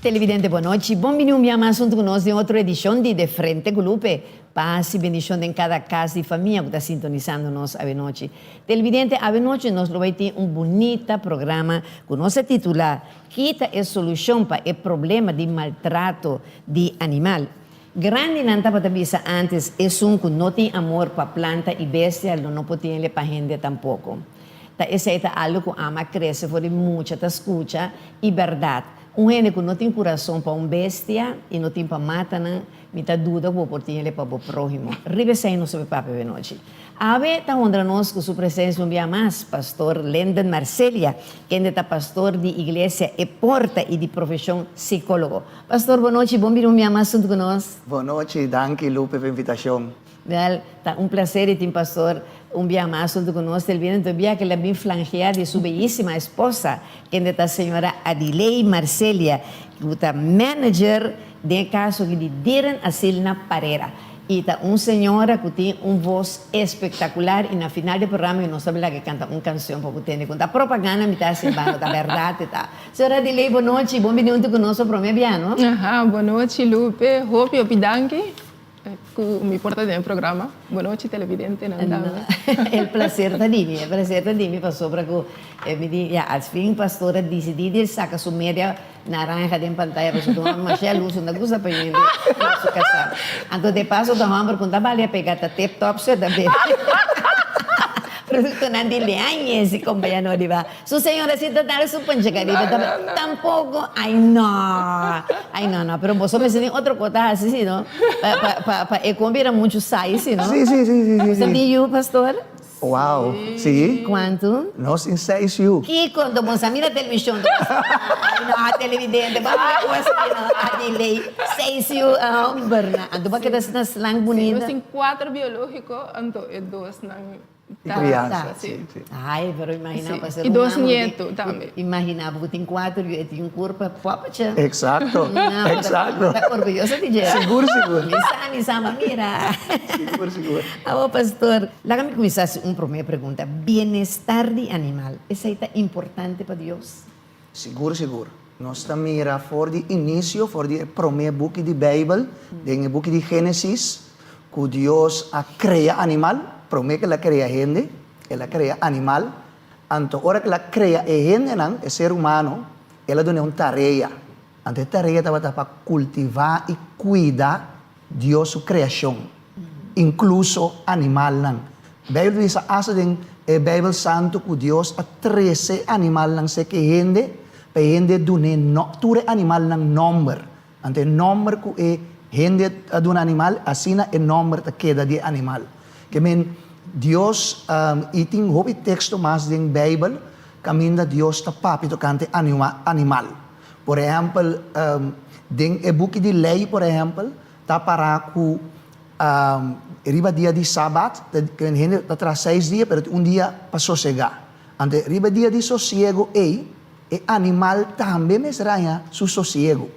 Televidente bon nochi, bon bini un bia mas hunto cu nos den otro edicion di De Frente cu Lupe. Paz y bendicion den cada cas di famia cu ta sintonisando nos awenochi. Televidente, awenochi nos lo bay tin un bunita programa cu nos a titula Ki ta e solucion pa e problema di maltrato di animal? Grandinan tabata bisa antes, Esun ku no tin amor pa planta i bestia lo no por tin ele pa hende tampoko. Ta esei ta algu ku ama krese for di mucha ta skucha i bèrdat. Un hende ku no tin kurason pa un bestia i no tin pa mata nan, mi ta duda ku bo por tin ele pa bo próhimo. Riba esei nos ta bai papia benochi. Awe ta honra nos ku su presensia un bia mas, Pastor Lenden Marcelia, kende ta pastor di Iglesia E Porta i di profeshon sikólogo. Pastor, bon nochi, bon bini un bia mas huntu ku nos. Bon nochi, danki Lupe pa invitashon. Wèl, ta un plaser di tin Pastor un bia mas huntu ku nos. El bini tobia ku el a bin flangeá di su beyísima esposa, kende ta señora Adiley Marcelia, ku ta manager den e kaso aki di Dieren Asiel na Parera. Y ta un señora cu tin un voz espectacular y na final di programa mi no sabi laga e canta un cancion pa bo tende con ta propaganda mi ta haci bano ta berdad e ta. Señora Adiley bo nochi, bon bini hunto cu nos pa prome bia no. Aha, bo nochi Lupe, hopi hopi danki cu mi por ta den e programa. Bo nochi televidentenan tambe. El placer ta di mi, e placer ta di mi pasobra cu mi di ya al fin pastor a dicidi di saca su media Naranja den pantaya pasobra ta un homber masha luz no ta gusta pa hende su casa. Anto de paso ta homber cu ta bali a pega ta tip top su e ta bebe productonan di Leañez y compañia no riba. Su señora si ta dal su ponche caribe ta tampoco ay no ay no no pero boso mester tin otro cos ta haci si no pa pa pa pa e con bira mucho saai si no. Si si si si si. Bo sa tin yu pastor? Wow, si. Cuantu? Nos tin seis yu. Kico anto bo sa mira television ta pasa? Ay no a televidente bo a mira cos aki no a di ley seis yu homber na anto bo a keda asina slank bunita. Si, nos tin cuater biologico anto e dosnan ta crianza si. Ay pero imagina bo ser un mama. Y dos nieto tambe. Imagina bo cu tin cuater yu e tin un curpa popacha. Exacto, exacto. Ta orguyoso di dje. Sigur sigur. Mi sa mi sa ma mira. Sigur sigur. Awo pastor, laga mi kuminsá hasi un promé pregunta. Bienestar di animal, esei ta importante pa Dios? Sigur, sigur. Nos ta mira for di inisio, for di e promé buki di Beibel, den e buki di Génesis, ku Dios a krea animal, promé ku el a krea hende, el a krea animal. Anto ora ku el a krea e hendenan, e ser humano, el a dun'é un tarea. Anto e tarea tabata pa kultivá i kuida Dios su kreashon, inkluso animalnan. Beibel ta bisa asta den e Beibel Santu ku Dios a trese animalnan seke hende pa e hende dun'é no tur e animalnan nòmber. Anto e nòmber ku e hende a duna animal, asina e nòmber ta keda di e animal. Ke men Dios, i tin hopi teksto mas den Beibel kaminda Dios ta papia tokante animal. Por ehèmpel, den e buki di Lei, por ehèmpel, ta pará ku riba dia di Sabat, hende ta traha seis dia, pero tin un dia pa sosegá. Anto, riba e dia di sosiego ei, e animal tambe mester haña su sosiego.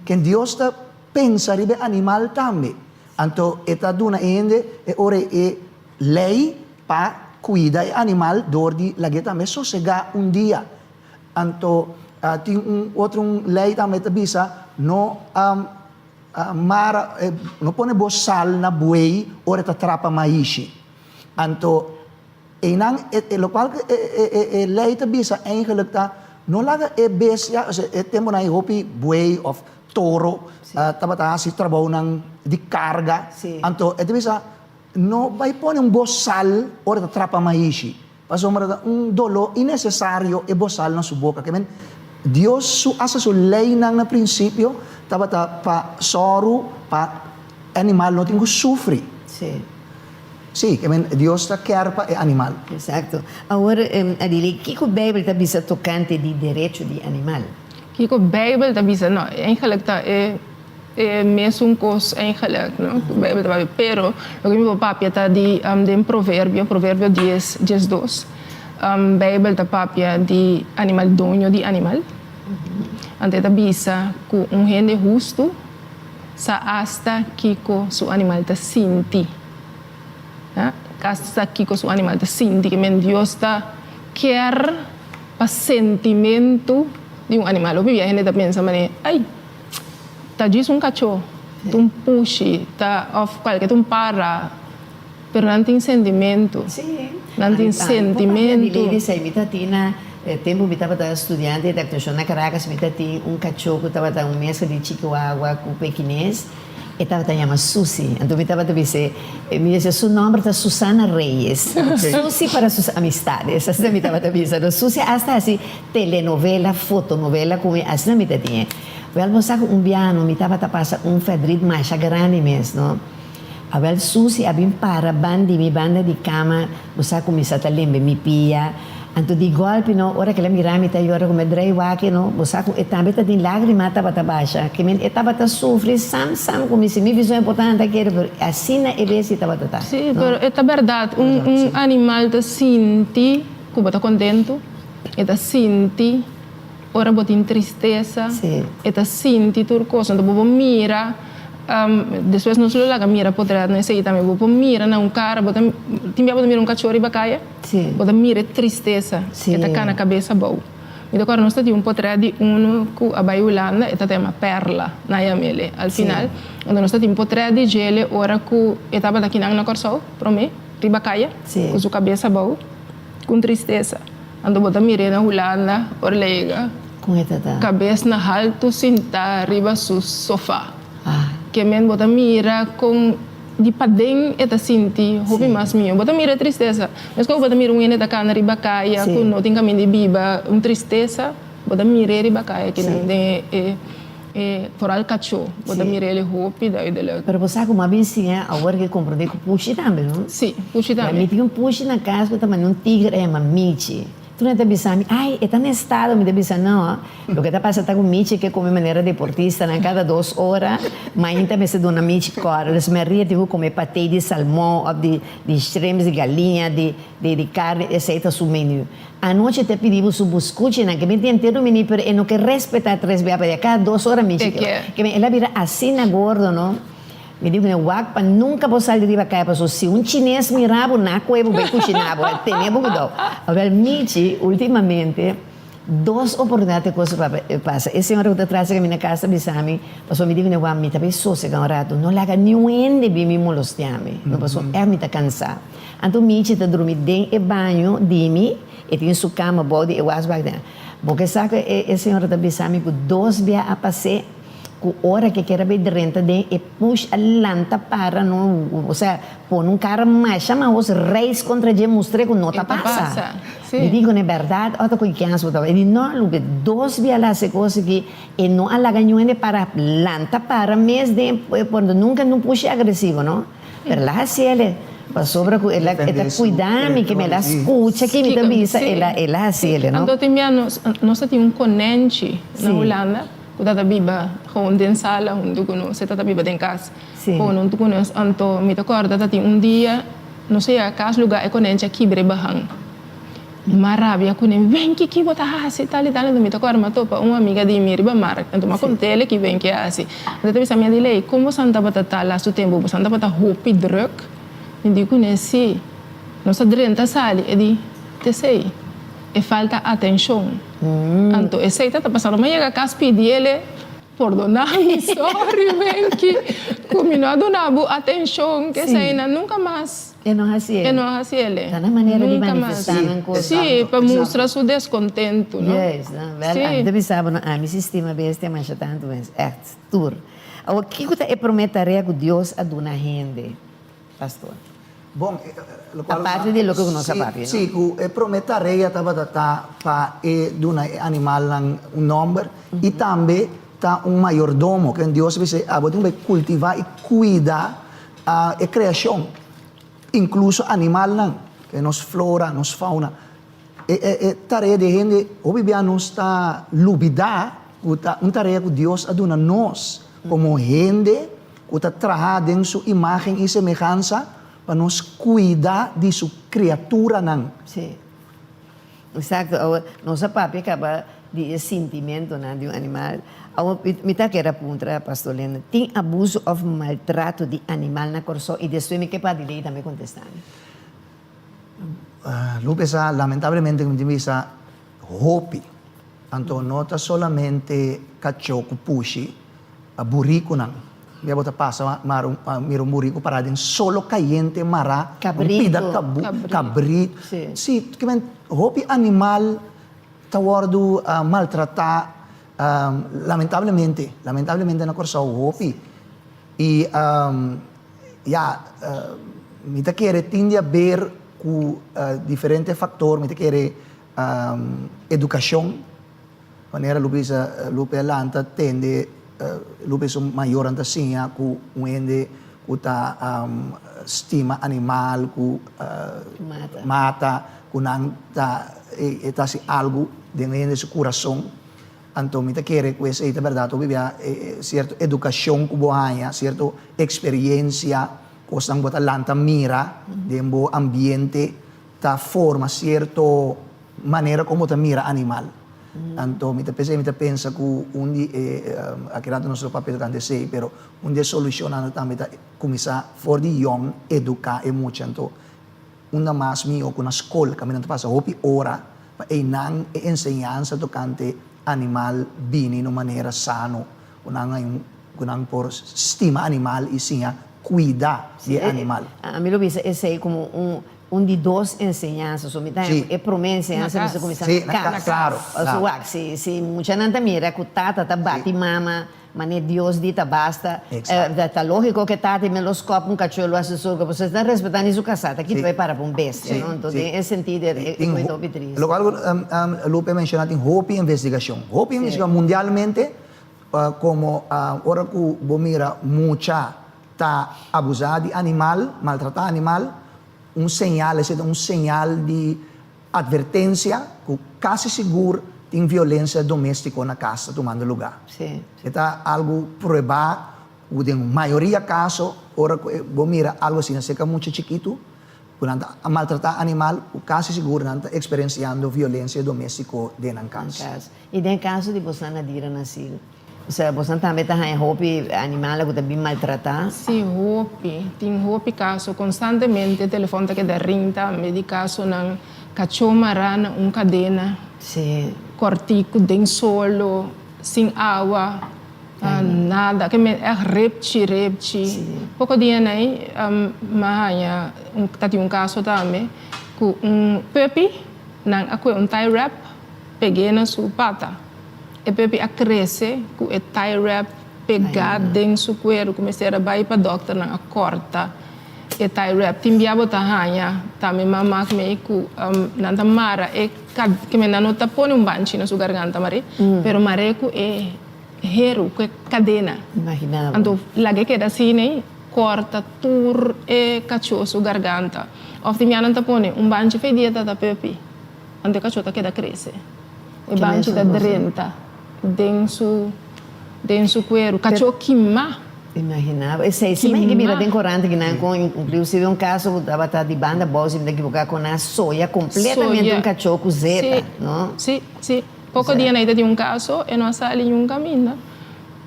Ken Dios ta pensa riba e animal tambe. Anto, e ta duna e hende e ora e lei pa kuida e animal dor di lag'é tambe sosegá un dia. Anto tin un otro un lei tambe ta bisa no mara no pone bo sal na buey ora e ta trapa maishi. Anto einan e lokual ku e lei ta bisa eigenlik ta no laga e bestia osea e temponan ei hopi buey òf toro tabata hasi trabounan di karga anto e ta bisa no bai pone un bosal ora e ta trapa maishi. Pasobra ta un doló innesesario e bosal na su boka. Ke men, Dios su hasta su leinan na prinsipio tabata pa sòru pa e animal no tin ku sufri. Sí. Sí, ke men, Dios ta kèr pa e animal. Eksakto. Awor, Adily, kiko Beibel ta bisa tokante di derecho di animal? Kiko Beibel ta bisa? No, eigenlik ta e. E mesun kos eigenlik, no? Ku Beibel ta papia. Pero loke mi por papia ta di den Proverbio, Proverbio dies, diesdos. Beibel ta papia di animal, doño di animal. Anto e ta bisa ku un hende hustu sa asta kiko su animal ta sinti. Ya, asta kiko su animal ta sinti. Ke men Dios ta kier pa sentimentu di un animal. Hopi bia hende ta pensa manera, ai! Ta djis un kachó, ta un pushi, ta òf kualke ta un para, pero nan tin sentimentu. Nan tin sentimentu. Ami por papia di ley mi ta tin na tempu mi tabata studiante di aktuashon na Caracas, mi ta tin un kachó ku tabata un mezcla di chihuahua ku pekines. E tabata yama Susi. Anto mi tabata bis'é, mi decía, su nomber ta Susana Reyes. Susi para sus amistades. Asina mi tabata bisa. No, Susi hasta hasi telenovela, fotonovela ku mi, asina mi ta tin e. Wèl, bo sa ku un biaha mi tabata pasa un fèdrit masha grandi mes, no. Awèl, Susi a bin para ban di mi, banda di kama, bo sa kuminsá ta lembe mi pia. Anto di gòlpi no, ora ku el a mira mi ta yora ku mi a drei wak no, bo sa ku e tambe ta tin lágrima tabata basha, ke men e tabata sufri sam sam ku mi si mi bison e por ta hanta kere pero asina e bes i tabata ta. Sí, pero e ta bèrdat, un un animal ta sinti ku bo ta kontentu, e ta sinti ora bo tin tristesa, e ta sinti tur kos, anto bo por mira despues nos lo laga mira potret na esei tambe, bo por mira na un kara bo ta tin bia bo ta mira un kachó riba kaya. Bo ta mira e tristesa, e ta kana kabes abou. Mi ta kòrda nos ta tin un potrèt di unu ku a bai Hulanda, e ta ta yama Perla, nan yam'el al final. Anto nos ta tin potrèt di djele ora ku e tabata kinan na Kòrsou, promé, riba kaya, ku su kabes abou, ku un tristesa. Anto bo ta mir'é na Hulanda, ora el a yega, kabes na haltu sintá riba su sofá. Ke men bo ta mira kon. Di paden e ta sinti hopi mas mihó. Bo ta mira e tristesa. Meskos bo ta mira un hende ta kana riba kaya ku no tin kaminda di biba, un tristesa, bo ta mir'é riba kaya kinan den e e foral kachó. Bo ta mir'é el hopi duidelijk. Pero bo sa ku mi a bin siña awor ke komprondé ku pushi tambe, no? Sí, pushi tambe. Mi tin un pushi na kas ku ta manda un tigre a yama Michi. Tur nan ta bisa mi, ay, e ta na estado. Mi ta bisa, no, loke ta pasa ta ku Michi ke kome manera deportistanan kada dos ora, mainta mester duna Michi kòrda. Dus Maria tin ku kome patei di salmon òf di di shrimps, di galiña, di di karni, esei ta su menu. Anochi ta pidi bo su buskuchinan, ke mi tin entero mini, pero e no ke respetá tres bia pa dia, kada dos ora Michi ke. Ke el a bira asina gordo, no. Mi di ku wak pa nunka bo sali riba kaya paso si un chines mira bo na koe bo bai kushina bo a tene bo kudou. Awel Michi ultimamente dos oportunidat e kos a pasa. E señora ku ta tras di kaminda kas ta bisa mi paso mi di ku wak mi ta bai sosega un ratu no laga niun hende bin mi molostia mi no paso ègt mi ta kansa. Anto Michi ta drumi den e baño di mi e tin su kama bou di e wasbak den. Bo ke sa ku e señora ta bisa mi ku dos bia a pas'é. Ku ora ke kere bay drenta den e push a lanta para no osea pone un kara masha mahos reis kontra dje mustr'e ku no ta pasa. Mi di kuné bèrdat ota ku kens bo ta e di no Lupe dos bia la hasi kos aki e no a laga niun hende para lanta para mes den e porta nunka no pushi agresivo no pero la hasiel pasobra ku el a e ta kuida mi ke mi el a skucha ke mi ta bisa el a el a hasiel no. Anto tin bia nos nos ta tin un konenchi na Hulanda. Ku ta ta biba gewoon den sala huntu ku nos, e ta ta biba den kas gewoon huntu ku nos. Anto mi ta kòrda ta tin un dia nos a yega kas lugá e konenchi a kibra e bahan. Mi a rabia kuné, Wenki ki bo ta hasi tal i tal. Anto mi ta kòrda mi a topa un amiga di mi riba mark, anto mi a kont'el ki Wenki a hasi. Anto e ta bisa mi a di lei, kon bosan tabata ta lastu tempu? Bosan tabata hopi drùk? Mi di kuné, si. Nos a drenta sali. E di, T'esei. E falta atencion. Anto esey ta ta pasando. Mi a yega cas pidi ele pordona mi, sorry Wenky, cu mi no a duna bo atencion, ke eseynan nunca mas E no haci e no haci ele. Ta na manera di manifesta nan cos. Si, pa mustra su descontento, no? Juist, no? Wel, ami ta bisa bo no, ami si stima bestia masha tanto mens, echt, tur. Awor, kico ta e prome tarea cu Dios a duna hende? Pastor. Bon, lokual Aparte di loke ku nos a papia, no? Sí, ku e promé tarea tabata ta pa e duna e animalnan un nòmber i tambe ta un mayordomo, ken Dios a bisa abo tin ku bai kultivá i kuida e kreashon, inkluso animalnan, ke nos flora, nos fauna. E e tarea di hende, hopi bia nos ta lubidá ku ta un tarea ku Dios a duna nos komo hende ku ta traha den su imágen i semehansa pa nos kuida di su kriaturanan. Sí. Eksakto. Awor, nos a papia kaba di e sintimentonan di un animal. Awor, mi ta kere a puntra, Pastor Lena, tin abuso òf maltrato di animal na Kòrsou? I despues mi ke pa Adilei tambe kontestá mi. Lo bisa, lamentablemente mi tin bisa hopi. Anto no ta solamente kachó ku pushi. Burikunan. Mira bo ta pasa mara un mira un buriku pará den solo kayente mará un pida kabu kabritu. Sí, ki men hopi animal ta wòrdu maltratá lamentablemente, lamentablemente na Kòrsou hopi. I ya mi ta kere tin di haber ku diferente faktor, mi ta kere edukashon. Manera Lupe bisa, Lupe a lanta tende, Lupe su mayornan ta siña ku un hende ku ta stima animal, ku mata, ku nan ta e ta hasi algu den hende su kurason. Anto mi ta kere ku esei ta bèrdat hopi bia sierto edukashon ku bo haña, sierto eksperiensia, kosnan ku bo ta lanta mira den bo ambiente ta forma sierto Manera kon bo ta mira animal. Anto mi ta p'esei mi ta pensa ku un di e, aki rato nos lo papia tokante esei, pero un di e solushonnan tambe ta kuminsá for di yòn eduká e mucha. Anto unda mas mihó ku na skol kaminda nan ta pasa hopi ora pa einan e enseñansa tokante animal bini na un manera sano ku nan hay un ku nan por stima animal i siña kuida di e animal. Ami lo bisa esei komo un Un di dos enseñansa. So mi ta Sí. e promé enseñansa Na mester kas. kuminsá Sí, na na kas, kas. klaro, Pasobra klaro. wak, si si muchanan ta mira ku tata ta bati mama, manera Dios di ta basta, Exacto. ta lógiko ku e tata i men lo skòp un kachó lo hasi sorga, pasobra e ta respetá ni su kasá, ta Sí. kita bai para pa un bestia, Sí, no? Enton sí. den e sentido e e Tin koe ho ta hopi triste. Lokual ku Lupe a menshoná tin hopi investigashon, hopi Sí. investigashon mundialmente komo ora ku bo mira mucha ta abusá di animal, maltratá animal, un señal, esei ta un señal di atvertensia ku kasi sigur tin violensia doméstiko na kas ta tumando lugá. Sí. E ta algu pruebá ku den mayoria kaso ora ku bo mira algu asina serka mucha chikitu ku nan ta maltratá animal ku kasi sigur nan ta eksperensiando violensia doméstiko den nan kas. Nan kas. I den kaso di bosan na dierenasiel? Osea, bosan tambe ta haña hopi animalnan ku ta bin maltratá? Sí, hopi. Tin hopi kaso. Konstantemente telefòn ta keda ring tambe di kasonan kachó mará na un kadena kòrtiku den solo, sin awa, nada. Ke men ègt repchi, repchi. Poko dia nei mi a haña, ta tin un kaso tambe ku un puppy nan a kue un tie wrap peg'é na su pata. E pepi a krese ku e tie wrap pegá den su kueru ku mester a bai pa dòkternan a kòrta e tie wrap. Tin bia bo ta haña tambe mama ku mi ku nan ta mara e ke nan no ta pone un banchi na su garganta mare pero mar'é ku e heru ku e kadena. Anto laga e keda asina ei kòrta tur e kachó su garganta. Òf tin bia nan ta pone un banchi fe dia ta ta pepi anto e kachó ta keda krese. E banchi ta drenta den su den su kueru. Kachó kimá. Imaginá bo. Esei si mi mira den korant kinan kon inklusive un kaso ku tabata di banda bou si mi ta ekiboká kon nan a soya kompletamente un kachó ku zeta, no? Si, si. Poko dia nan ta tin un kaso e no a sali niun kaminda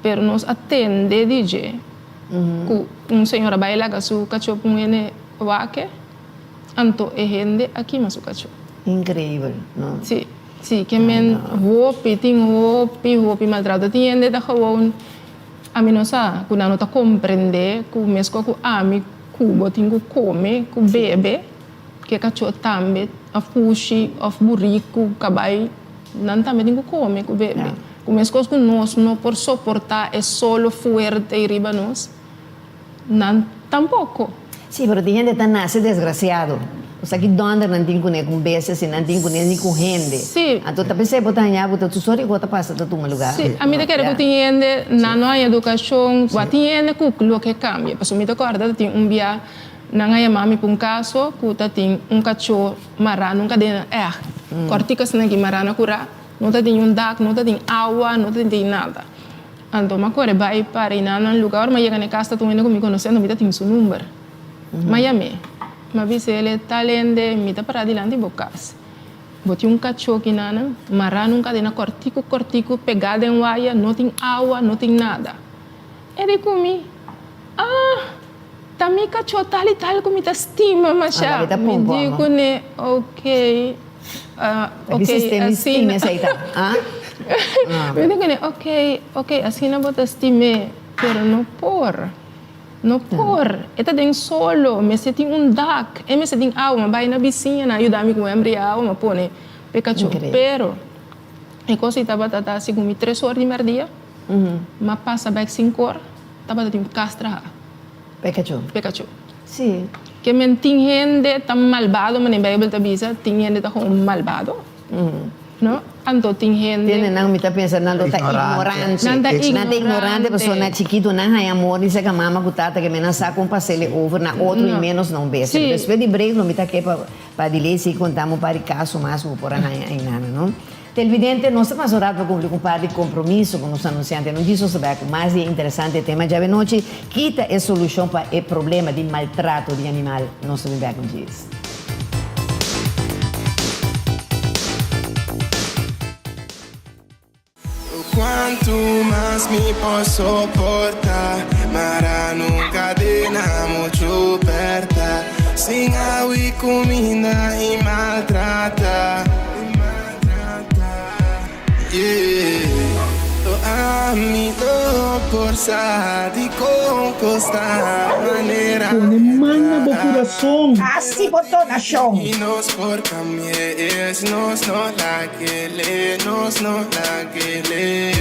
pero nos a tende di dje ku un señora bai laga su kachó pun hende wak. Anto e hende a kima su kachó. Increíbel, no? Sí, sí, ke men hopi, tin hopi, hopi maltrato. Tin hende ta gewoon, ami no sa, ku nan no ta komprendé ku meskos ku ami ku bo tin ku kome, ku bebe, ke kachó tambe, òf pushi, òf buriku, kabai, nan tambe tin ku kome, ku bebe. Ku meskos ku nos no por soportá e solo fuerte riba nos. Nan tampoco. Sí, pero tin hende ta nace desgraciado. Osea ki dònder nan tin kuné ku bestia si nan tin kuné ni ku hende. Sí. Anto ta p'esei bo ta haña bo ta tur sort di kos ta pasa ta tuma lugá. Sí, ami ta kere ku tin hende nan no haña edukashon, wak tin hende ku loke kambia. Pasobra mi ta kòrda ta tin un bia nan a yama mi pa un kaso ku ta tin un kachó mará na un kadena ègt kòrtiku asina aki mará na kurá, no ta tin un dak, no ta tin awa, no ta tin nada. Anto m'a kore bai pa reina nan luga. Ora m'a yega na e kas ta un hende ku mi konosé, anto mi ta tin su number. M'a yam'é. M'a bis'é, El tal hende, mi ta pará dilanti bo kas. Bo tin un kachó ki nan, mará na un kadena kòrtiku kòrtiku, pegá den waya, no tin awa, no tin nada. E di ku mi, Ah, ta mi kachó tal i tal ku mi ta stima mashá. Mi di kuné, Oké. Aki sistema i stima esei ta, ah? Mi ta kende, ok, ok, asina bo ta stim'é. Pero no por. No por. E ta den solo, mester tin un dak, e mester tin awa. Mi a bai na bisiña, nan a yuda mi ku hembri awa, mi a pone p'e kachó. Pero e kos ei tabata ta segun mi tres or di mèrdia, mi a pasa bèk sinkor, tabata tin un kas traha. P'e kachó. P'e kachó. Sí. Ke men tin hende ta malbado, manera Beibel ta bisa, tin hende ta gewoon malbado. No? Anto tin hende. Tende nan mi ta pensa nan lo ta ignorante. Nan ta ignorante. Nan ta ignorante pasobra na chikitu nan haña amor di seka mama ku tata ke men nan sa kon pas'el e over na otro i menos na un bes. Pero despues di break lo mi ta ke pa pa Adiley sigui konta un par di kaso mas ku bo por a haña ainana no. Televidente nos ta pasa un rato pa kumpli ku un par di kompromiso ku nos anunsiante no djis nos ta bai ku mas di e interesante tema djawe nochi, kita e solushon pa e problema di maltrato di animal. Nos ta bin bek un djis. Cuanto mas mi por soporta Mara nun cadena mucho perta Sin agua y cuminda y maltrata Yeah Ami no por sa di con costa manera Pone man na bo kurason. Hasi bo donashon. Y nos por cambia es nos no la kele nos no la kele.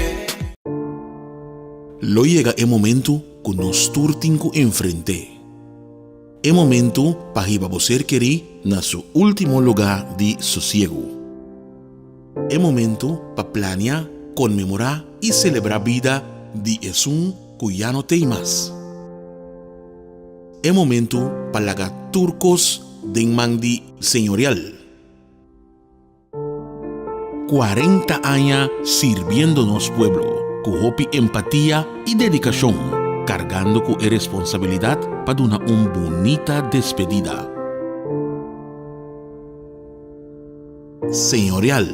Lo yega e momentu ku nos tur tin ku enfrent'é. E momentu pa hiba bo ser kerí na su último lugá di sosiegu. E momentu pa plania, konmemorá i selebrá bida di esun ku ya no t'ei mas. E momentu pa laga tur kos den man di Señorial. 40 aña sirbiendo nos pueblo ku hopi empatia i dedikashon, kargando ku e responsabilidat pa duna un bunita despedida. Señorial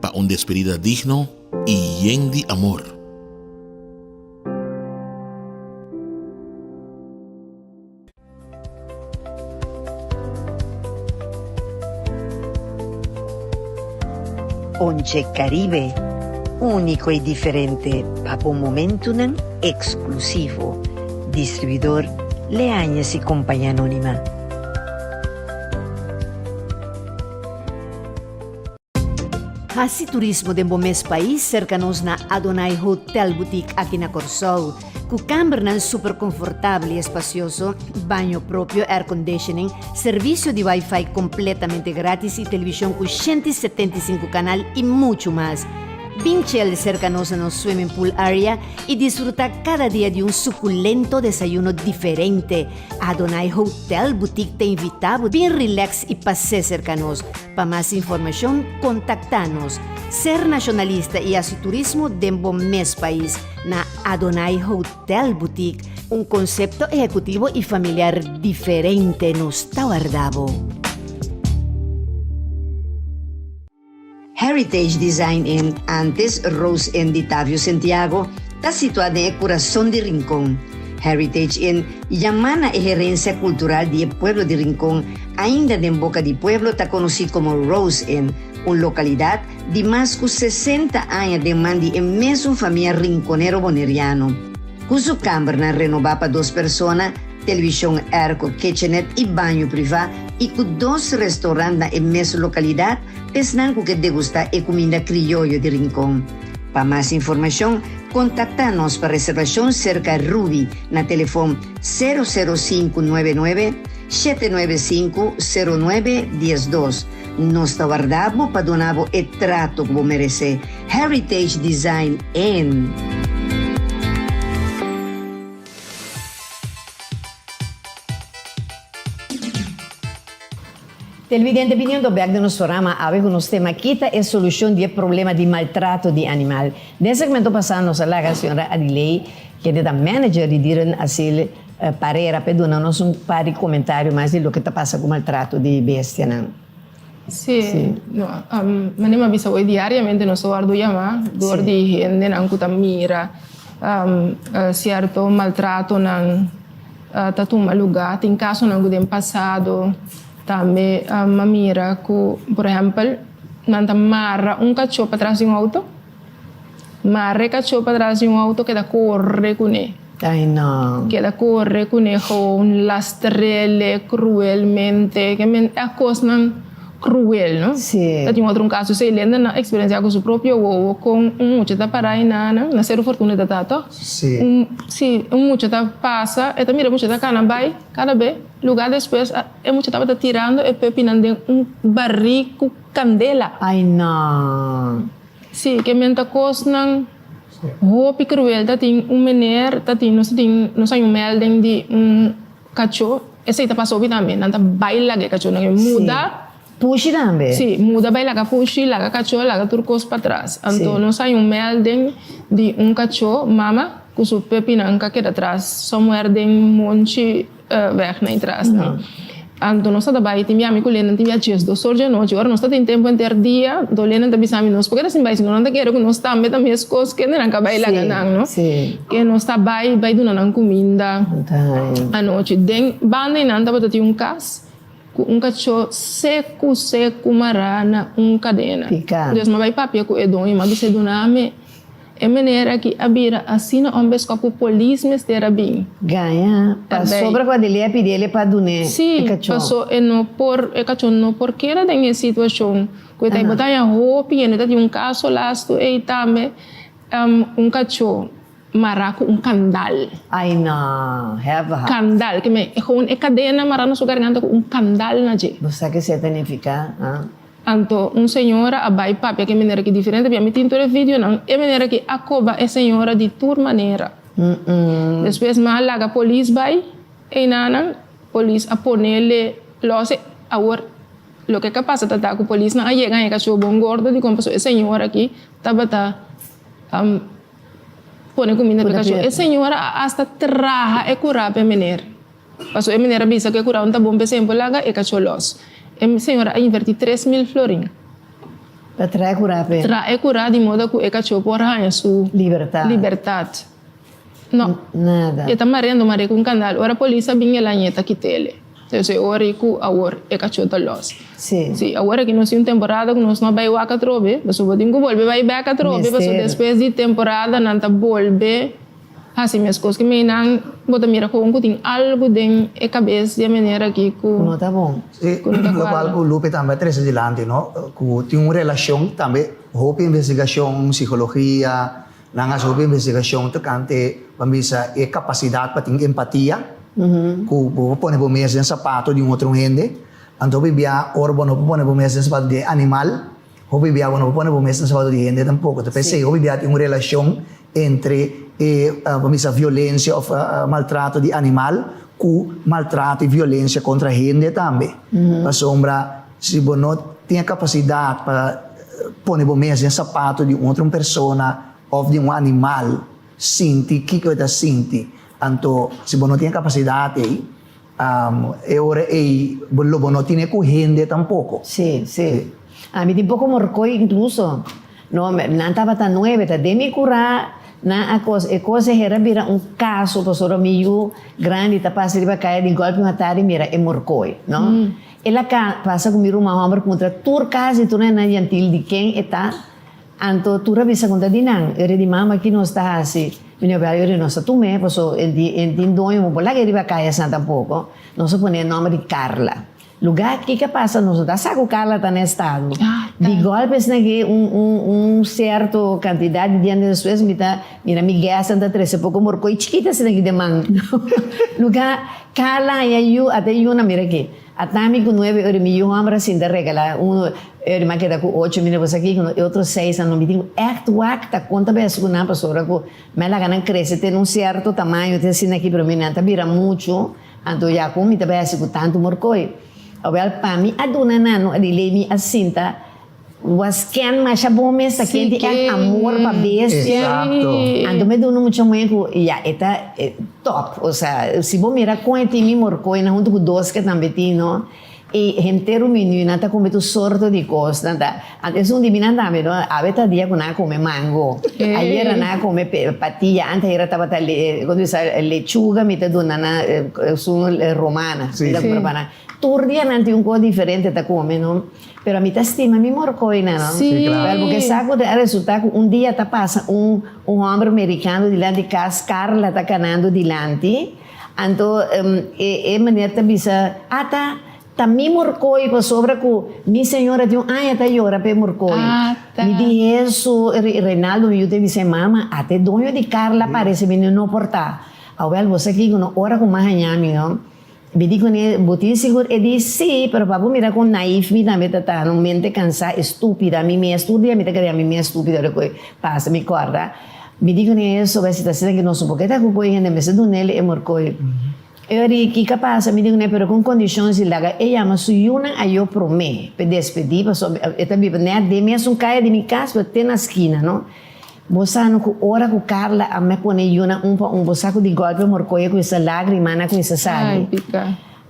pa un despedida digno i yen di amor. Ponche Caribe, úniko i diferente pa bo momentunan eksklusivo. Distribuidor Leañez y Compañía Anónima. Hasi turismo den bo mes pais serka nos na Adonai Hotel Boutique aki na Kòrsou. Ku kambernan super konfortabel i espasioso, baño propio, airconditioning, servisio di wifi kompletamente gratis i televishon ku 175 kanal i muchu mas. Bin chel serka nos na nos swimming pool area i disfrutá kada dia di un sukulento desayuno diferente. Adonai Hotel Boutique ta invitá bo bin relax i pas'é serka nos. Pa mas informashon kontaktá nos. Ser nashonalista i hasi turismo den bo mes pais na Adonai Hotel Boutique, un konsepto ehekutivo i familiar diferente nos ta warda bo. Heritage Design Inn, antes Rose Inn di Tavio Sentiago, ta situá den e kurason di Rincon. Heritage Inn yamá na e herensia kultural di e pueblo di Rincon, ainda den boka di pueblo ta konosí komo Rose Inn, un lokalidat di mas ku sesenta aña den man di e mesun famia rinconero boneriano. Ku su kambernan renobá pa dos persona, televishon airco, kitchenet i baño privá i ku dos restorant na e mesun lokalidat, p'esnan ku ke degustá e kuminda krioyo di Rincon. Pa mas informashon, kontaktá nos pa reservashon serka Ruby na telefon sero sero sinku nuebe nuebe, shete nuebe sinku, sero nuebe diesdos. Nos ta warda bo pa duna bo e trato ku bo meresé. Heritage Design Inn. Televidente biniendo bek den nos programa awe ku nos tema Kita e solushon di e problema di maltrato di animal. Den segmento pasá nos a laga señora Adiley, kende ta manager di Dierenasiel Parera p'e duna nos un par di komentario mas di loke ta pasa ku maltrato di bestianan. Sí, no, manera mi a bisa hoy diariamente nos ta wòrdu yamá dor di hendenan ku ta mira sierto maltratonan ta tuma lugá. Tin kasonan ku den pasado tambe mi a mira ku, por ehèmpel, nan ta mara un kachó patras di un outo, mara e kachó patras di un outo keda kore kuné. Ai no. Keda kore kuné gewoon lastrele kruelmente. Ke men e kosnan kruel, no? Sí. Ta tin otro un kaso esei Lenda nan eksperensiá ku su propio wowo kon un mucha ta pará einan na Seru Fortuna e ta ta tòg? Sí. Un sí un mucha ta pasa e ta mira e mucha ta kana bai kada be lugá despues e mucha tabata tirando e pepinan den un barí ku kandela. Ai no. Sí, ke men ta kosnan hopi kruel. Ta tin un meneer ta tin nos ta tin nos haña un melding di un kachó, esei ta pasa hopi tambe, nan ta bai laga e kachónan e muda. Pushi tambe? Sí, muda bai laga pushi, laga kachó, laga tur kos patras. Anto nos haña un melding di un kachó, mama ku su pepinan ka keda tras somewhere den monchi. Weg na e tras nan. Anto nos ta ta bai tin bia mi ku Lennon tin bia 12 or djanochi. Ora nos ta tin tempu henter dia, anto Lennon ta bisa mi nos por keda sin bai sino nan ta kere ku nos tambe ta meskos kende nan ka bai laga nan no. Ke nos ta bai bai duna nan kuminda anochi. Den banda ei nan tabata tin un kas ku un kachó seku seku mará na un kadena. Dus mi a bai papia ku e doño mi a bisa e duna mi. E meneer aki a bira asina onbeskop ku polis mester a bin. Gaña, pasobra ku Adelia a pidi el pa dun'é e kachó. Sí, paso e no por, e kachó no por keda den e situashon ku e ta. Bo ta haña hopi hende ta tin un kaso lastu ei tambe, un kachó mará ku un kandal. Ai no, hève ha. Kandal, ke men, gewoon e kadena mará na su garganta ku un kandal na dje. Bo sa ke esei ta nifiká, ah? Anto un señora a bai papia ku e manera ki diferente pia mi tin tur e videonan e manera ki a koba e señora di tur manera. Despues mi a laga polis bai einanan polis a ponele los e awor loke ka pasa ta ta ku polisnan a yega haña kachó bon gordo dikon pasobra e señora aki tabata pone kuminda pa e kachó e señora a asta traha e kura pa e meneer. Pasobra e meneer a bisa ku e kuraun ta bon p'esei por laga e kachó lòs. E señora a invertí 3000 florin. Pa traha e kurá p'e. Traha e kurá di moda ku e kachó por haña su. Libertat. Libertat. No. Nada. E ta marendo mar'é ku un kandal. Ora polis a bin el a ñeta kit'el. Entonces e ora ei ku awor e kachó ta lòs. Sí. Sí, awor aki nos tin un temporada ku nos no a bai wak atrobe, pasobra bo tin ku bolbe bai bèk atrobe, pasobra Mester. despues di temporada nan ta bolbe. Hasi meskos ku meinan bo ta mira kon ku tin algu den e kabes di e manera aki ku Ku no ta bon. Sí, ku no ta lokual kuadra. ku Lupe tambe a trese dilanti no, ku tin un relashon tambe hopi investigashon, psikologia, nan hasi hopi investigashon tokante ban bisa e kapasidat pa tin empatia, ku bo por pone bo mes den sapato di un otro hende, anto hopi bia ora bo no por pone bo mes den sapato di e animal, Hopi bia bo no por pone bo mes na sapato di hende tampoco. Ta p'esei hopi bia tin un relacion entre e bo bisa violencia of maltrato di animal cu maltrato y violencia contra hende tambe. Pasobra si bo no tin e capacidad pa pone bo mes den sapato di un otro persona of di un animal sinti kico e ta sinti, anto si bo no tin e capacidad ei, E ora ei bo lo bo no tine ku hende tampoko. Sí, sí. Ami tin poko morkoi inkluso. No, nan tabata nuebe, ta den mi kurá nan a kos, e kos e hera bira un kaso pasobra mi yu grandi ta pasa riba kaya di gòlpi un atardi mira e morkoi, no. El a pasa ku mi ruman hòmber puntra tur kas di tur nan yantil di ken e ta. Anto tur a bisa konta di nan, Ere di mama ki nos ta hasi? Mi no bel ere nos ta tum'é, paso e tin doño, bo por laga e riba kaya asina tampoko. Nos a pone e nòmber di Carla. Lugá kiko a pasa nos no ta sa ku Carla ta na estado. Di gòlpe asina ke un un un sierto kantidat di dianan despues mi ta mira mi gèstnan ta trese poko morkoi chikito asina aki den man. Lugá Carla haña yu, ata e yunan mira aki. Atami ku nuebe ora mi yu hòmber a sinta regalá unu ora mi a keda ku ocho mi no por sa kiko e otro seis nan no mi tin ku ègt wak ta konta bes ku nan pasobra ku mi a laga nan krese te na un sierto tamaño te asina aki pero mi nan ta bira muchu anto ya ku mi ta bai hasi ku tantu morkoi awèl pa mi a duna nan no a di lei mi a sinta Was ken masha bon mes ta ken tin ègt amor pa bestia. Anto mi duna mucha muhé ku ya e ta top. Osea si bo mira kon e tin mi morkoinan huntu ku dos ke tambe tin no. I henter un menu nan ta come tur sorto di cos nan ta anto esun di mi nan tambe no awe ta dia cu nan a come mango ayera nan a come patilla ante ayera tabata como bisa lechuga mi ta duna nan esun romana mi ta cumpra pa nan tur dia nan tin un cos diferente ta come no pero mi ta stima mi morcoy nan no pero porque sa cu a resulta cu un dia ta pasa un un homber mericano dilanti cas Carla ta canando dilanti. Anto e meneer ta bisa, Ata, ta mi murkoi pasobra ku mi señora tin un aña ta yora p'e murkoi. Mi di Hesu, Reinaldo mi yu ta bisa e mama, ata e doño di Carla parese mi no por ta. Awel, bo sa kiko no, ora ku m'a haña mi no, mi di kuné, bo tin sigur? E di, Si, pero pa bo mira kon naif mi tambe ta ta, no mente kansá, estúpida, mi mes tur dia mi ta krea mi mes estúpida ora ku e pasa, mi kòrda. Mi di kuné eso bai si ta asina ki nos no por keda ku koe hende mester dun'el e morkoi. E ora di kiko a pasa? Mi di kuné pero kon kondishon si laga e yama su yunan ayo promé p'e despedí pasobra e ta biba nèt den mesun kaya di mi kas pero te na skina no. Bo sa no ku ora ku Carla a me pone e yunan un pa un bo sa ku di gòlpe morkoi a kuminsá lágrimanan a kuminsá sali.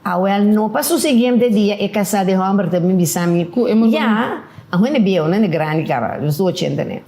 Awel no pa su siguiente dia e kasá di hòmber ta bin bisa mi ya a hende bieu no hende grandi kaba su ochenta ne.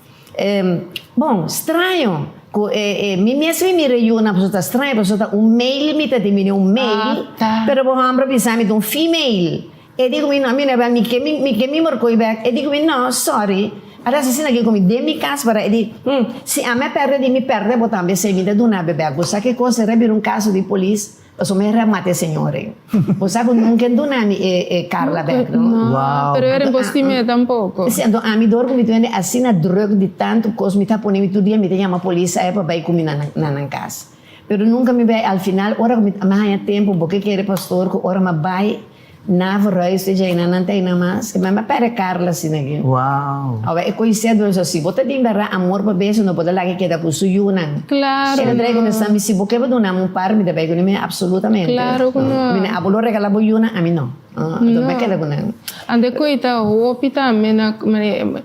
Bon, straño ku e mi mes mi mira yu na pasobra ta straño pasobra ta un male mi ta tin bini un male pero bo hòmber a bisa mi ta un female e di ku mi no mi no mi ke mi ke mi morkoi bèk e di ku mi no sorry a ta asina ke ku mi den mi kas para e di hm si ami a pèrdè di mi pèrdè bo tambe esei mi ta duna bo bèk bo sa ke kos era bira un kaso di polis. Pasobra mi a remata e señor ei. Bo sa ku nunka e duna mi e Carla bek, no? No, pero era imposibel tampoco. Si, anto ami dor ku mi ta wende asina druk di tantu kos, mi ta pone mi tur dia mi ta yama polis ei pa bai ku mi na nan kas. Pero nunka mi bai, al final ora ku mi a haña tempu, bo ke kere pastor ku ora mi a bai Na verhuis te djei nan ta einan mas. Mi a perde Carla asina aki. Wow. Awe e koisé dor so si bo ta tin berdad amor pa beso no por ta laga keda ku su yunan. Claro E ta trae no. kontesta mi si bo ke bo duna mi un par mi ta bai ku mi absolutamente. Claro ku no. Mi abo lo regala bo yunan ami no. Anto mi a keda ku nan. Ante koe ta hopi tambe na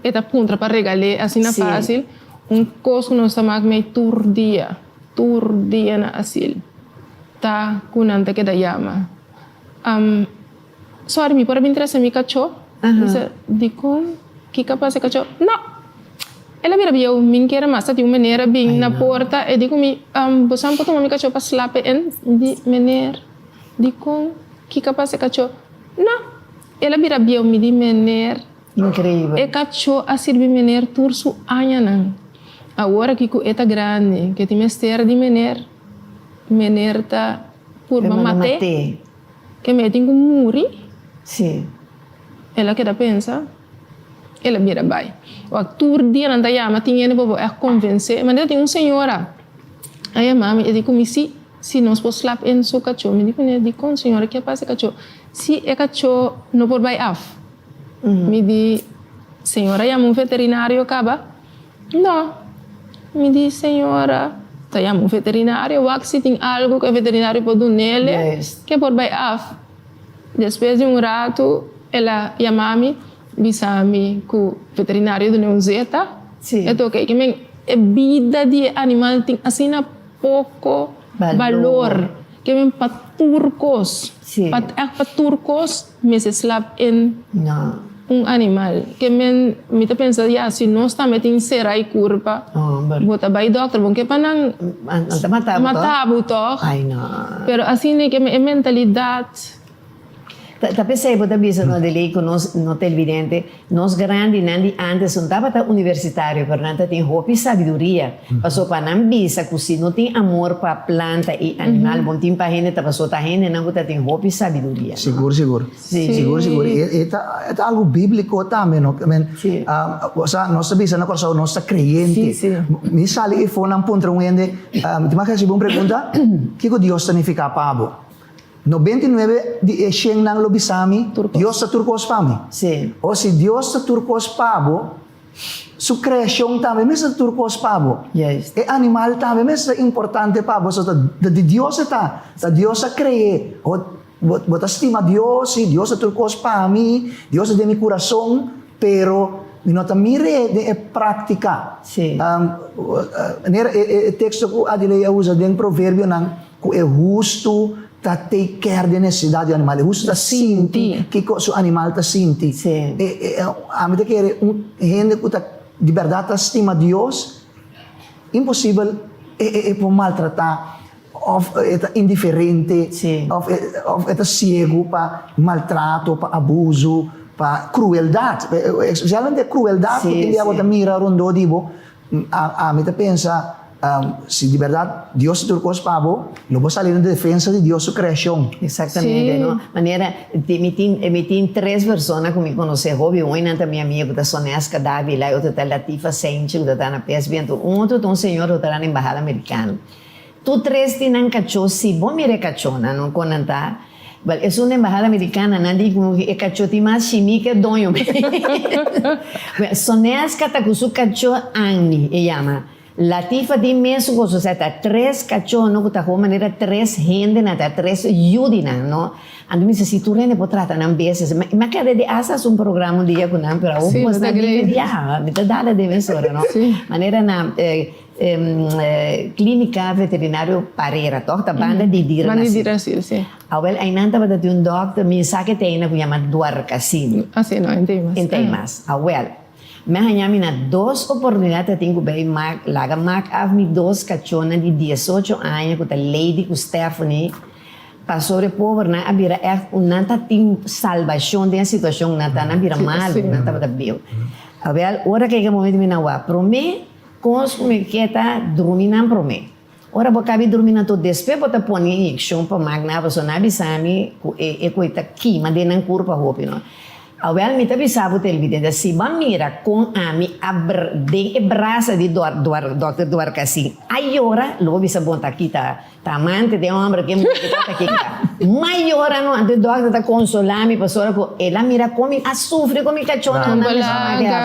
e ta puntra pa regal'é asina facil. Un kos ku nos ta mak mei tur dia tur dia na asil ta ku nan ta keda yama. Sorry, mi por a bin trese mi kachó? Mi bisa, Dikon? Kiko a pasa e kachó? No! El a bira bieu, mi n kere mas. Ta tin un meneer a bin na porta, e di ku mi, Bosan por tuma mi kachó pa slap e en? Mi di, Meneer, dikon? Kiko a pasa e kachó? No! El a bira bieu. Mi di, Meneer, Increíbel. e kachó a sirbi meneer tur su añanan. Awor aki ku e ta grandi, ke tin mester di meneer, meneer ta. Purba mat'é, ke mi a tin ku muri. Sí. El a keda pensa, el a bira bai. Wak tur dia nan ta yama, tin hende por bo ègt konvensé. Manera tin un señora a yama mi, e di ku mi, si, si nos por slap en su kachó. Mi di kuné, dikon señora, ke a pasa e kachó? Si e kachó no por bai af. Mi di, señora yama un veterinario kaba? No. Mi di, Señora, ta yama un veterinario, wak si tin algu ku e veterinario por dun'ele ke por bai af. Despues di un ratu el a yama mi, bisa mi ku veterinario dun'e un zeta. E toke ke men e bida di e animal tin asina poko balor ke men pa tur kos, pa ègt pa tur kos. Mester slap en un animal. Ke men, mi ta pensa, ya, si nos tambe tin sera i kurpa, bo ta bai dokter, bo ke pa nan mata bo tòg. Pero asina ke e mentalidat. Ta p'esei bo ta bisa no de lei ku nos no ta evidente. Nos grandinan di antes no tabata universitario pero nan ta tin hopi sabiduria. Paso pa nan bisa ku si no tin amor pa planta i animal bon tin pa hende ta paso ta hendenan ku ta tin hopi sabiduria. Sigur sigur. Sigur sigur. E ta e ta algu bíbliko tambe no. Men osea nos ta bisa na Kòrsou nos ta kreyente. Mi sali e fonan puntra un hende mi tin mas hasi bo un pregunta kiko Dios ta nifiká pa bo? 99 di e shennan lo bisa mi, Dios ta tur kos pa mi. O si Dios ta tur kos pa bo, Su kreashon tambe mester ta tur kos pa bo. E animal tambe mester ta importante pa bo. So ta di Dios e ta. Ta Dios a kre'é. Bo ta stima Dios, si Dios ta tur kos pa mi, Dios ta den mi kurason, pero mi no ta mir'é den e práktika. Manera e teksto ku Adiley a usa den Proverbionan, Ku e hustu ta take care di e nesesidat di e animal. E hustu ta sinti kiko su animal ta sinti. Ami ta kere un hende ku ta di bèrdat ta stima Dios, imposibel e por maltratá òf e ta indiferente òf e ta siegu pa maltrato, pa abuso, pa krueldat. Espesialmente e krueldat ku tin dia bo ta mira rondó di bo. Ami ta pensa, si di bèrdat Dios ta tur kos pa bo, lo bo sali na defensa di Dios su kreashon. Exactamente, no? Manera, mi tin, mi tin tres persona ku mi konosé hopi, un nan ta mi amiga ku ta Sonesca Davila, e otro ta Latifa Senchi ku ta ta na PSB, anto un otro ta un señor ku ta na embahada amerikano. Tur tres tin nan kachó, si bo mira e kachónan, no, kon nan ta, Wel, esun embahada americana nan di cu e cacho tin mas shimi ke doño. Wel, Sonesca ta cu su cacho Annie, e yama. Latifa tin mesun cos, osea ta tres cacho no cu ta gewoon manera tres hende nan ta tres yu di nan no. Anto mi bisa si tur hende por trata nan beses. Mi a keda di hasta haci un programa un dia cu nan pero awor cu nan di mi ya mi ta dada den mesora no. Manera na. Clínica Veterinario Parera, toch? Ta banda di Dierenasiel. Banda di Dierenasiel, si. Awel, einan tabata tin un dokter, mi sa ke ta eina ku yama Dwarkasim. Ah, si, no, entei mas. Entei mas. Awel, mi a haña mi na dos oportunidat ta tin ku bay mak, laga mak af mi dos kachónan di diesocho aña ku ta Lady ku Stephanie, pasobra e pobernan a bira ègt un nan ta tin salbashon den e situashon nan ta, nan a bira malu, nan tabata bieu. Awel, ora ku e momento mi nan wak promé. Kos ku mi ke ta drumi nan promé. Ora bo kabi drumi nan tur despues bo ta pone inyekshon pa mak nan pasobra nan a bisa mi ku e e koi ta kima den nan kurpa hopi no. Awel mi ta bisa bo televidente si bo a mira kon ami a den e brasa di dòkter Duarkasin a yora lo bo bisa bon ta kita Ta amante den homber ke muher ke ta kika. Ma yora no, anto e dokter ta konsolá mi pasobra ku el a mira kon mi a sufri ku mi kachónan nan mester a keda.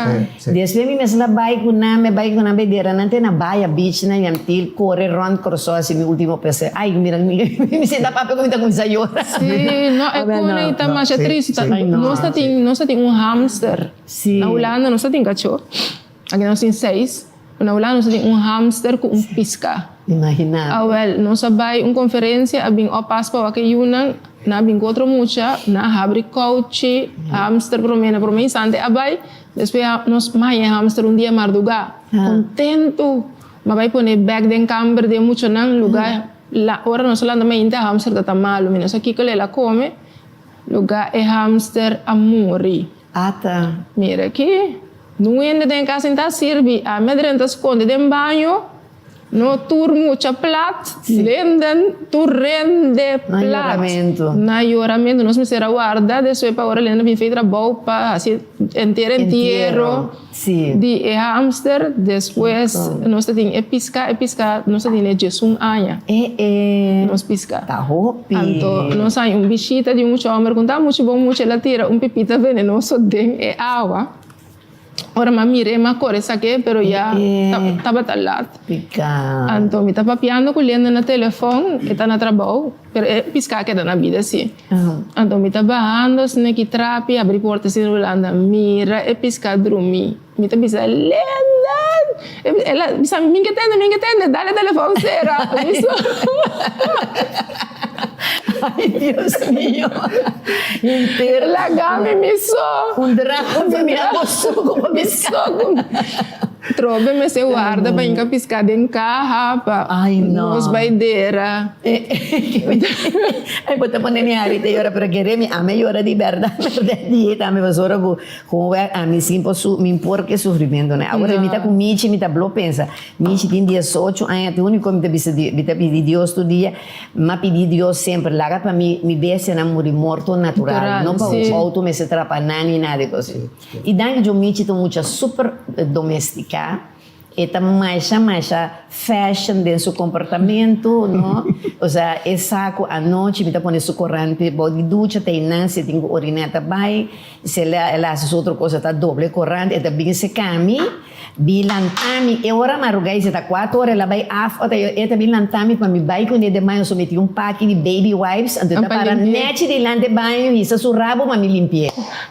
Despues mi mester a bai ku nan, mi a bai ku nan bai dera nan te na Baya Beach na Yantil kore rònt Kòrsou hasi mi último pese. Ai mira mi sinta papia ku mi ta kuminsá yora. Sí, no e kone ei ta masha tristu. Nos ta tin nos ta tin un hamster. Na Hulanda nos ta tin kachó. Aki nos tin seis. Na Hulanda nos a tin un hamster ku un piska. Imagina. Awel, nos a bai un konferensia, a bin oppas pa wak e yunan, nan a bin ku otro mucha, nan a habri kouchi, hamster promé, na promé instante a bai, despues nos haña e hamster un dia mardugá, kontentu, m'a bai pone bèk den kamber di e muchanan, lugá, ora nos a lanta mainta e hamster ta ta malu, mi no sa kiko el a kome, lugá e hamster a muri. Ata. Mira aki, nun hende den cas sin ta sirbi, ami a drenta sconde den baño, no tur mucha plat, Linden tur rende Na plat. yoramento. Na yoramento, nos mester a warda despues pa ora Linden a bin fey trabou pa haci enter entiero Sí. di e hamster, despues nos ta tin e pisca, e pisca nos ta tene diesun aña. E e. Nos pisca. Ta hopi. Anto nos haña un bishita di un mucha homber ku ta muchu bon mucha, el a tira un pipita venenoso den e awa. Ora mi a mir'é mi a kore sak'é pero ya tabata lat. Piká. Anto mi ta papiando ku Lenda na telefòn, e ta na trabou, pero e piská a keda na bida sí. Anto mi ta bahando asina ki trapi, abri porta asina Rolanda mira e piská drumí. Mi ta bisa, Lenda! El a bisa mi, Min ke tende, min ke tende, dale telefòn sera. Mi so. Ay, Dios mio. Henter. Laga mi mi so. Un drama mi a bo so ku bo Mi so ku. Trobe mester warda pa hinka piská den kaha pa Ay, no. nos bai dera. Ay, bo ta pone mi hari ta yora, pero kere mi ame yora di bèrdat, bèrdat di e tambe pasobra ku Con wèr ami sin por su mi por ke sufrimiento ne. Awor mi ta ku Michi mi ta blo pensa. Michi tin diesocho aña te unico mi ta bisa mi ta pidi Dios tur dia m'a pidi Dios semper laga pa mi mi bestianan muri morto natural no pa un auto mester trapa nan ni nada di cos. Y danki Dios Michi ta un mucha super domestica. E ta masha masha fashion den su comportamento, no? Osea, e sa cu anochi mi ta pone su corante bou di ducha, ta einan si e tin cu orina e ta bay, si el a el a haci su otro cosa e ta dobla e corante, e ta bin seca mi, bin lanta mi, e ora maruga y si ta cuatro ora el a bay af ota e ta bin lanta mi pa mi bay cune den baño, so mi tin un paki di baby wipes, anto e ta para nechi dilanti e baño, hisa su rabo pa mi limpi'e.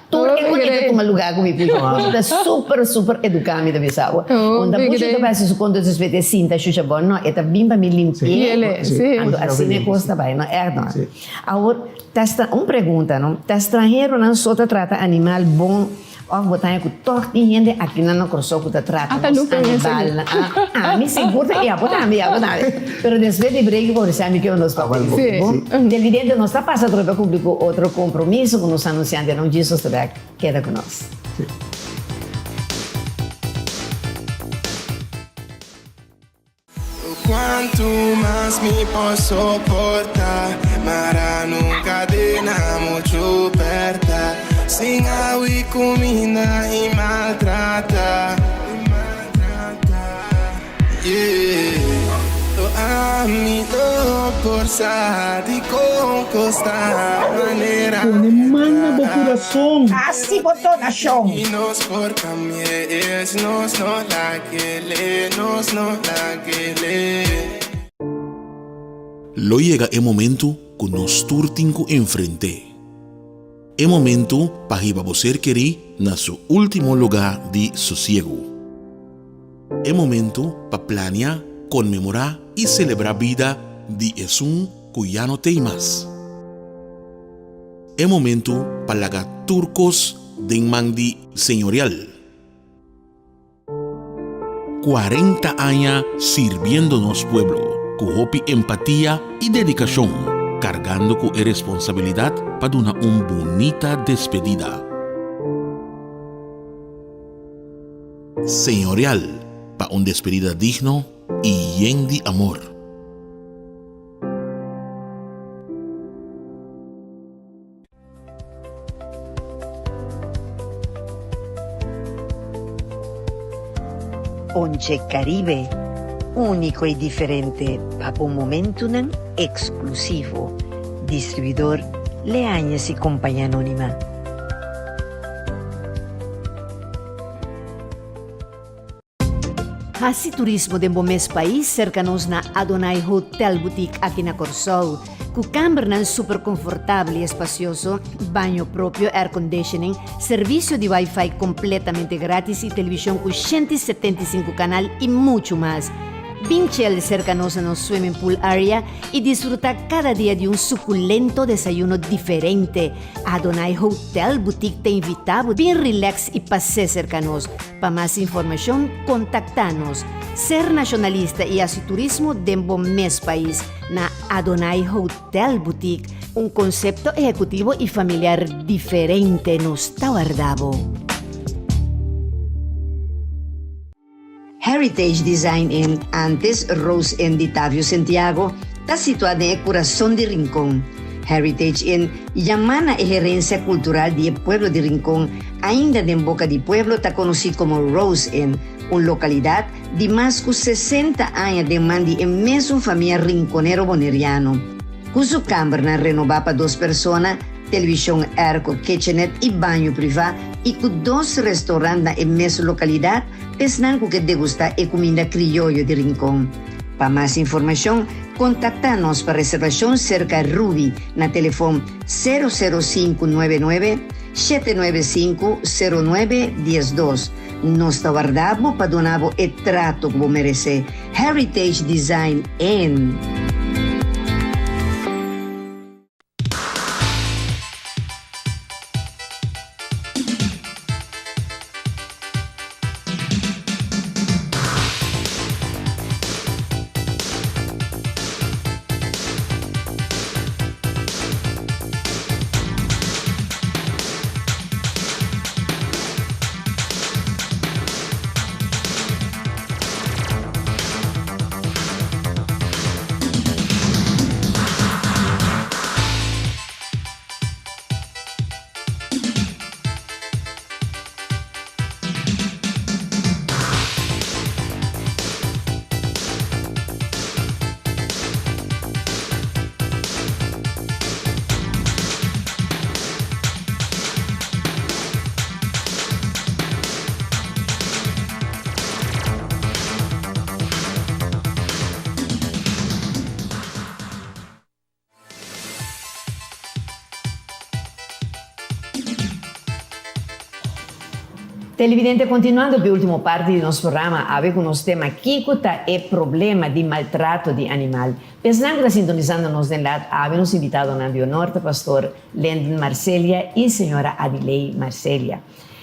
Tur e kos ta tuma lugar ku mi pushi. Pushi ta super super eduká mi ta bisa bo. Unda pushi ta bai hasi su konto despues e sinta. mi ta shusha bo, no, e ta bin pa mi limpi'é. Sí. Anto asina e kos ta bai, no? Ègt no. Sí. Awor, ta stra, un pregunta, no? Ta stranheronan so ta trata animal bon òf bo ta haña ku tòg tin hende akinan na Kòrsou ku ta trata Ata nos Lupe mes aki. animalnan? Ah, ami sigur ta, ya bo tambe, ya bo tambe. Pero despues di break bo bisa mi ke nos papia. Awel bo. Sí. Bon, televidente, nos ta pasa atrobe pa kumpli ku otro kompromiso ku nos anunsiantenan. Jesus ta bèk. Keda ku nos. Sí. Cuanto mas mi por soporta Mara nun cadena mucho perta Sin agua y cuminda y maltrata Yeah Ami no por sa di con costa Manera Pone man na bo kurason. Hasi bo donashon. Y nos por cambia es nos no la kele nos no la kele. Lo yega e momento ku nos tur tin ku enfrent'é. E momento pa hiba bo ser kerí na su último lugá di sosiegu. E momento pa plania, konmemorá i selebrá bida di esun ku ya no t'ei mas. E momento pa laga tur kos den man di Señorial. 40 aña sirbiendo nos pueblo ku hopi empatia i dedikashon, kargando ku e responsabilidat pa duna un bunita despedida. Señorial pa un despedida digno i yen di amor. Ponche Caribe, úniko i diferente pa bo momentunan eksklusivo. Distribuidor Leañez y Compañía Anónima. Hasi turismo den bo mes pais serka nos na Adonai Hotel Boutique aki na Kòrsou. Ku kambernan super konfortabel i espasioso, baño propio, airconditioning, servisio di wifi kompletamente gratis i televishon ku 175 kanal i muchu mas. Bin chel serka nos na nos swimming pool area i disfruta kada dia di un sukulento desayuno diferente. Adonai Hotel Boutique ta invita bo bin relax i pas'é serka nos. Pa mas informashon kontaktá nos. Ser nashonalista i hasi turismo den bo mes pais na Adonai Hotel Boutique, un konsepto ehekutivo i familiar diferente nos ta warda bo. Heritage Design Inn, antes Rose Inn di Tavio Sentiago, ta situá den e kurason di Rincon. Heritage Inn yamá na e herensia kultural di e pueblo di Rincon Ainda den boka di pueblo ta konosí komo Rose Inn, un lokalidat di mas ku 60 aña den man di e mesun famia rinkonero boneriano. Ku su kambernan renobá pa dos persona, televishon airco, kitchenette i baño privá i ku dos restorant na e mesun lokalidat p'esnan ku ke degustá e kuminda krioyo di Rincon. Pa mas informashon, kontaktá nos pa reservashon serka Ruby na telefon 00599 795 09 12. Nos ta warda bo pa duna bo e trato ku bo meresé. Heritage Design Inn. Televidente, continuando cu e ultimo parti di nos programa, awe cu nos tema Kico ta e problema di maltrato di animal? Esnan cu ta sintonizando nos den lat awe nos invitadonan di honor ta Pastor Lendon Marcelia y Señora Adiley Marcelia.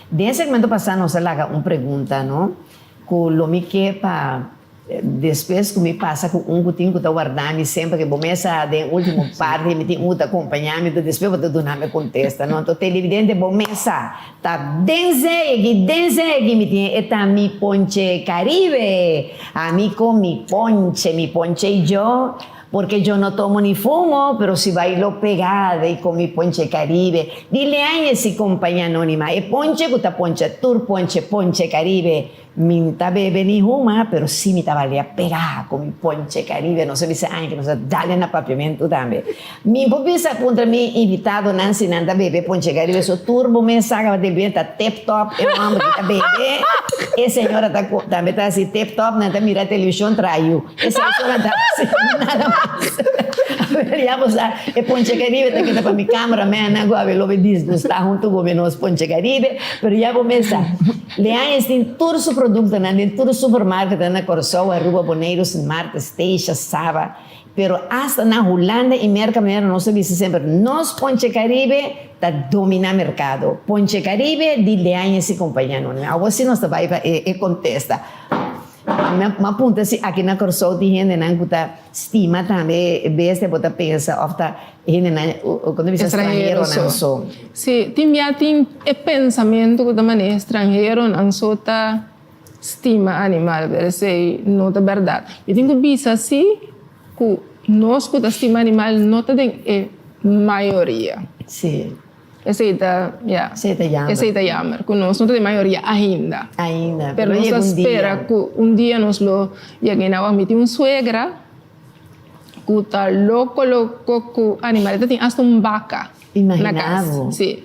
Den e segmento pasa nos a laga un pregunta, no, cu lo mi ke pa Despues ku mi pasa ku un ku tin ku ta warda mi semper ke bo mesa den ultimo parti mi tin un ku ta kompaña mi enton despues bo ta duna mi kontesta no anto televidente bo mesa ta den zee aki den zee aki mi tin e ta mi ponche caribe ami con mi ponche mi ponche y yo porque yo no tomo ni fumo pero si bailo pegada y con mi ponche caribe di leañes y compañia anonima e ponche ku ta poncha tur ponche ponche caribe. Mi no ta bebe ni huma, pero si mi ta balia pegá ku mi ponche Caribe. Nos a bisa aña ku nos a dale na papiamentu tambe. Mi por bisa puntra mi invitadonan si nan ta bebe ponche Caribe. So tur bo mes sa kaba den bien ta tip top e homber ki ta bebe. E señora ta tambe ta hasi tip top, nan ta mira televishon trayu. Esei so nan ta hasi, nada mas. Pero ya bo sa e ponche Caribe ta keda pa mi cameramannan ku awe lo be disgustá huntu ku mi nos ponche Caribe. Pero ya bo mes sa. Leañez tin tur su produktonan den tur supermarketnan na Kòrsou, Aruba, Boneiru, Sint Maarten, Statia, Saba, pero asta na Hulanda i Merka manera nos ta bisa semper, nos Ponche Caribe ta dominá merkado. Ponche Caribe di Leañez i kompañia no. Awor si nos ta bai pa e kontesta. M'a puntra si aki na Kòrsou tin hendenan ku ta stima tambe e bestia bo ta pensa òf ta hendenan ku ta bisa estranheronan so. Si, tin bia tin e pensamentu ku ta manera estranheronan so ta stima animal, pero esei no ta bèrdat. Mi tin ku bisa si ku nos ku ta stima animal no ta den e mayoria. Si. Esei ta, ya. Esei ta jammer. Esei ta jammer, ku nos no ta den mayoria ainda. Ainda, pero nos ta spera ku un dia nos lo yega ei. Awor mi tin un suegra ku ta loko loko ku animal. E ta tin asta un baka na kas. Imagina bo. Si,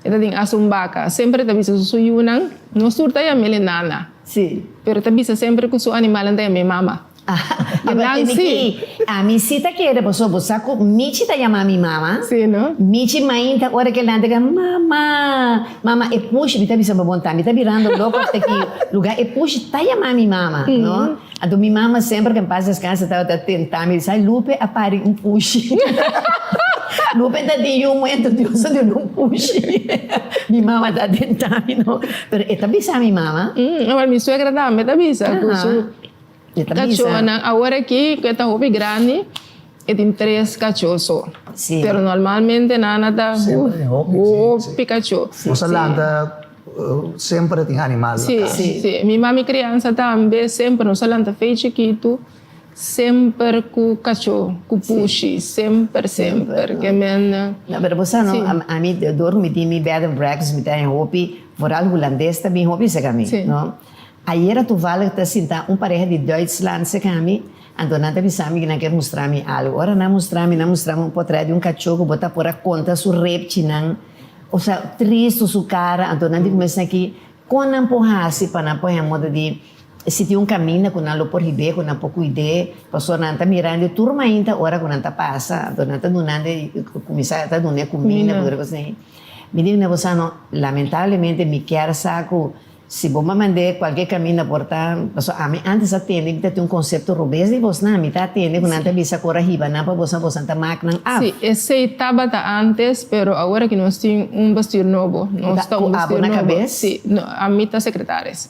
e ta tin asta un baka. Semper e ta bisa su yunan, nos tur ta yam'el e nana. Si. Pero e ta bisa semper ku su animalnan ta yam'é mama. Aba tene ki ami si ta kere pasobra bo sa ku Michi ta yama mi mama. Sí, no? Michi mainta ora ke lanta ke mama, mama e pushi mi ta bisa bo bon ta mi ta birando loko hasta ki luga e pushi ta yama mi mama, no? Anto mi mama semper ke en pas descanse tabata tenta mi sa Lupe a pari un pushi. Lupe ta di yu muerto Dios a duna un pushi. Mi mama ta tenta mi no, pero e ta bisa mi mama. Awor mi suegra tambe ta bisa ku su. Kachónan awor aki ku e ta hopi grandi e tin tres kachó so. Pero normalmente nan a ta hopi kachó. Nos a lanta semper tin animal na kas. Si, si. Mi mami kriansa tambe semper nos a lanta fei chikitu semper ku kachó, ku pushi, semper semper. Ke men. No, pero bo sa no, ami dor ku mi tin mi bed and breakfast mi ta haña hopi, vooral hulandes ta bin hopi serka mi, no. Ayera toevallig ta sinta un pareha di Duitsland serka mi, anto nan ta bisa mi ku nan kier mustra mi algu. Ora nan mustra mi, nan mustra mi un potret di un kachó ku bo ta por a konta su repchinan, osea tristu su kara, anto nan di ku mi esaki, kon nan por hasi pa nan por haña moda di si tin un kaminda ku nan lo por hib'é, ku nan por kuid'é, pasobra nan ta mirando tur mainta ora ku nan ta pasa, anto nan ta dunando kuminsá ta dun'é kuminda ku tur e kosnan. Mi di ku nan, bo sa no, lamentablemente mi kier sa ku Si bo mand'é kualke kaminda por ta, pasobra ami ántes a tende mi ta tin un konsepto robes di bosnan, mi ta tende ku nan ta bisa ku ora hiba nan pa bosnan, bosnan ta mak nan af. Sí, esei tabata ántes, pero awor aki nos tin un bestuur nobo, nos ta un Ku bestuur abo na nobo. kabes? Sí, no, ami ta sekretaris.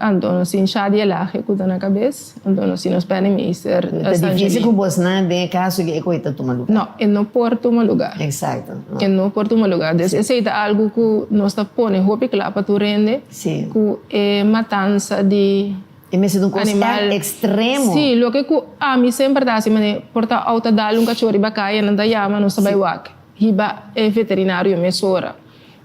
Anto nos tin Shadi Elhage ku ta na kabes, anto nos tin nos penningmeester Ta difísil ku bosnan den e kaso ku e koe ta tuma lugá. No, e no por tuma lugá. Eksakto. E no por tuma lugá. Dus esei ta algu ku nos ta pone hopi kla pa tur hende ku e matansa di E mester ta un kos animal. ekstremo. Sí, loke ku ami semper ta hasi manera por ta outa dal un kachó riba kaya nan ta yama nos ta bai wak hiba e veterinario mesora.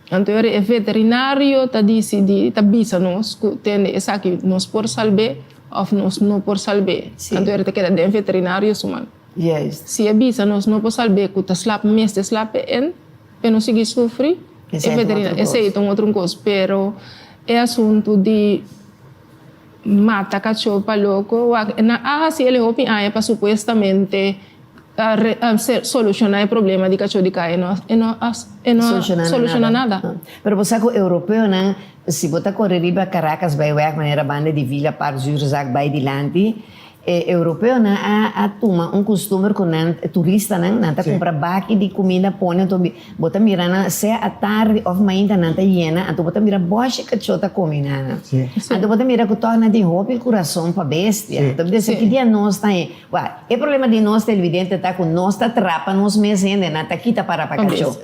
Anto ora e veterinario ta disidí ta bisa nos ku tende esaki nos por salb'é òf nos no por salb'é. Anto ora ta keda den veterinario su man. Juist. Si e bisa nos no por salb'é ku ta slap mester slap e en p'e no sigui sufri, e Esei ta un veterina otro kos. esei ta un otro kos. Pero e asuntu di mata kachó pa loko, wak nan a hasi el e hopi aña pa supuestamente. A soluciona e problema di cachó di caya e no e no a e no a soluciona nada. Pero bo sa cu europeonan si bo ta core riba Caracas bay weg manera banda di Villa Park Zuurzak bay dilanti e europeonan a a tuma un custumber cu nan turistanan nan ta cumpra baki di cuminda pone anto bo ta mira nan sea atardi of mainta nan ta yena anto bo ta mira boshi cachó ta come nan anto bo ta mira cu toch nan tin hopi curason pa bestia anto mi ta bisa ki dia nos ta Wak, e problema di nos televidente ta ku nos ta trapa nos mes hendenan ta kita para pa kachó.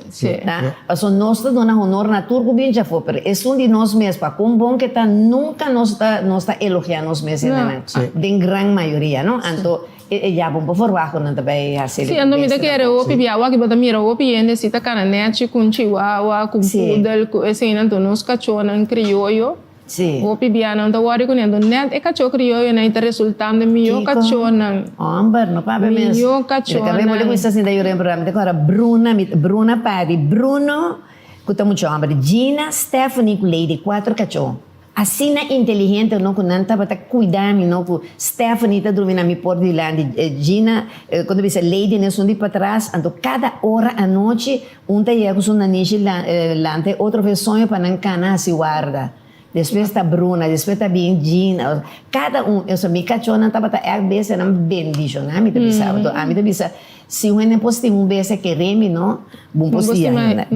Ta? Paso nos ta duna honor na tur ku bin djafó, pero esun di nos mes pa kon bon ke ta nunka nos ta nos ta elogiá nos mes hendenan. Den gran mayoria, no? Anto e e ya bon por forwagt ku nan ta bai hasi Sí, anto mi ta kere hopi bia wak bo ta mira hopi hende si ta kana nechi ku un chihuahua, ku un pudel, ku eseinan, anto nos kachónan krioyo. Sí. Hopi bia nan ta wòrdu ku nèt. Nèt e kachó krioyonan i ta resultando e mihó kachónan. Hòmber, no papia mes. Mihó kachónan. Mi ta kab'é ku mi sta sinta yora den programa. Mi ta kòrda Bruna, mi Bruna padi Bruno ku ta mucha hòmber, Gina, Stephanie ku Lady, kuater kachó. Asina inteligente no ku nan tabata kuida mi no ku Stephanie ta drumi na mi por dilanti, Gina, kon ta bisa Lady na esun di patras, anto kada ora anochi Un ta yega ku su nanishi lanta e otro fe soño pa nan kana hasi warda. Despues ta Bruna, despues ta bin Gina. Kada un, osea mi kachónan tabata ègt bestianan bendishoná mi ta bisa. Anto ami ta bisa, si un hende por stima un bestia keré mi no, bo por stia hende.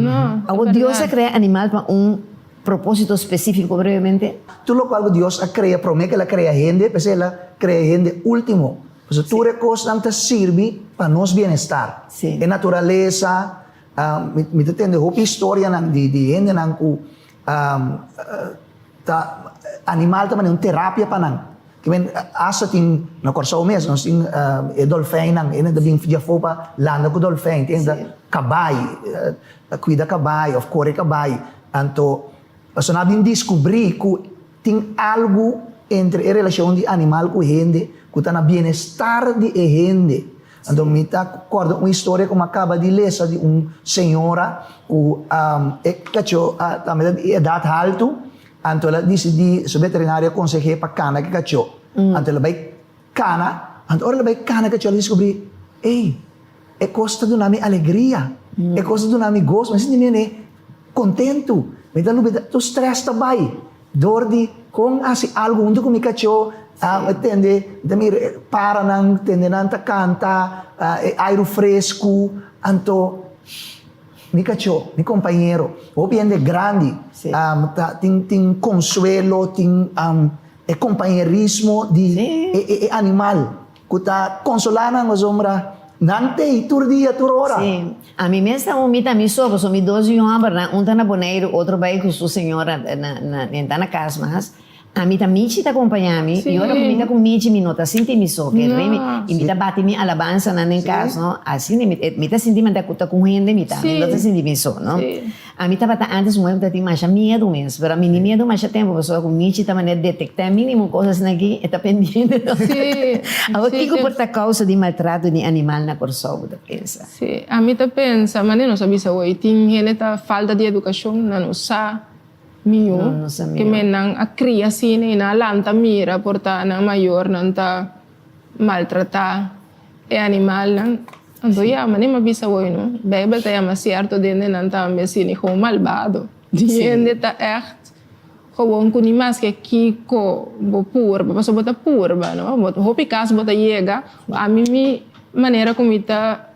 Awor Dios a krea animal pa un propósito spesífiko brevemente? Tur lokual ku Dios a krea promé ku el a krea hende, p'esei el a krea hende último. Pasobra tur e kosnan ta sirbi pa nos bienestar. Sí. E naturalesa, mi ta tende hopi historianan di di hendenan ku ta animal ta manera un terapia pa nan. Ke men asta tin na Kòrsou mes nos tin e dolfijnnan, hende ta bin di afó pa landa ku dolfijn, tin hende ta kabai, ta kuida kabai òf kore kabai. Anto pasobra nan a bin diskubrí ku Tin algu entre e relashon di animal ku hende ku ta na bienestar di e hende. Anto mi ta kòrda un historia ku mi a kaba di lesa di un señora ku e kachó tambe ta di edat haltu, anto el a disidí, su veterinario a konseh'é pa kana ku e kachó. Anto el a bai kana, anto ora el a bai kana ku e kachó el a diskubrí, ey, e kos ta duna mi alegria, e kos ta duna mi goso, mi a sinti mi ene kontentu, mi ta lubida tur stress ta bai dor di kon hasi algu huntu ku mi kachó, mi tende, mi ta mira e paranan, tende nan ta kanta, e airu fresku, anto mi kachó, mi kompañero, hopi hende grandi ta tin tin konsuelo, tin e kompañerismo di e animal. Ku ta konsolá nan pasobra nan t'ei tur dia, tur ora. Sí. Ami mes ta un, mi ta mi so, pasobra mi dos yu hòmbernan, un ta na Boneiru, otro bai ku su señora na, na, nan ta na kas mas. Ami ta Michi ta kompañá mi, i ora ku mi ta ku Michi mi no ta sinti mi so, ke rei mi, i mi ta bati mi alabansanan den kas, no. Asina mi, mi ta sinti manera ku ta ku hende mi ta, mi no ta sinti mi so, no. Ami tabata antes muhé ku ta tin masha miedu mes, pero ami ni miedu masha tempu pasobra ku Michi ta manera detektá mínimo kos asina aki e ta pendiente. Sí, Awor sí, kiko sí. por ta kousa di maltrato di animal na Kòrsou bo ta pensa? Sí, ami ta pensa, manera nos a bisa hoy, tin hende ta falta di edukashon, nan no sa mihó, Nan no sa ke mihó. men nan a kria asina i nan a lanta mira por ta nan mayornan ta maltratá e animalnan. Anto ya, manera mi a bisa hoy no, Bijbel ta yama cierto dendenan tambe asina gewoon malbado. Di hende ta echt gewoon cu ni maske kico bo purba, pasobra bo ta purba no, bo hopi cas bo ta yega, ami mi manera cu mi ta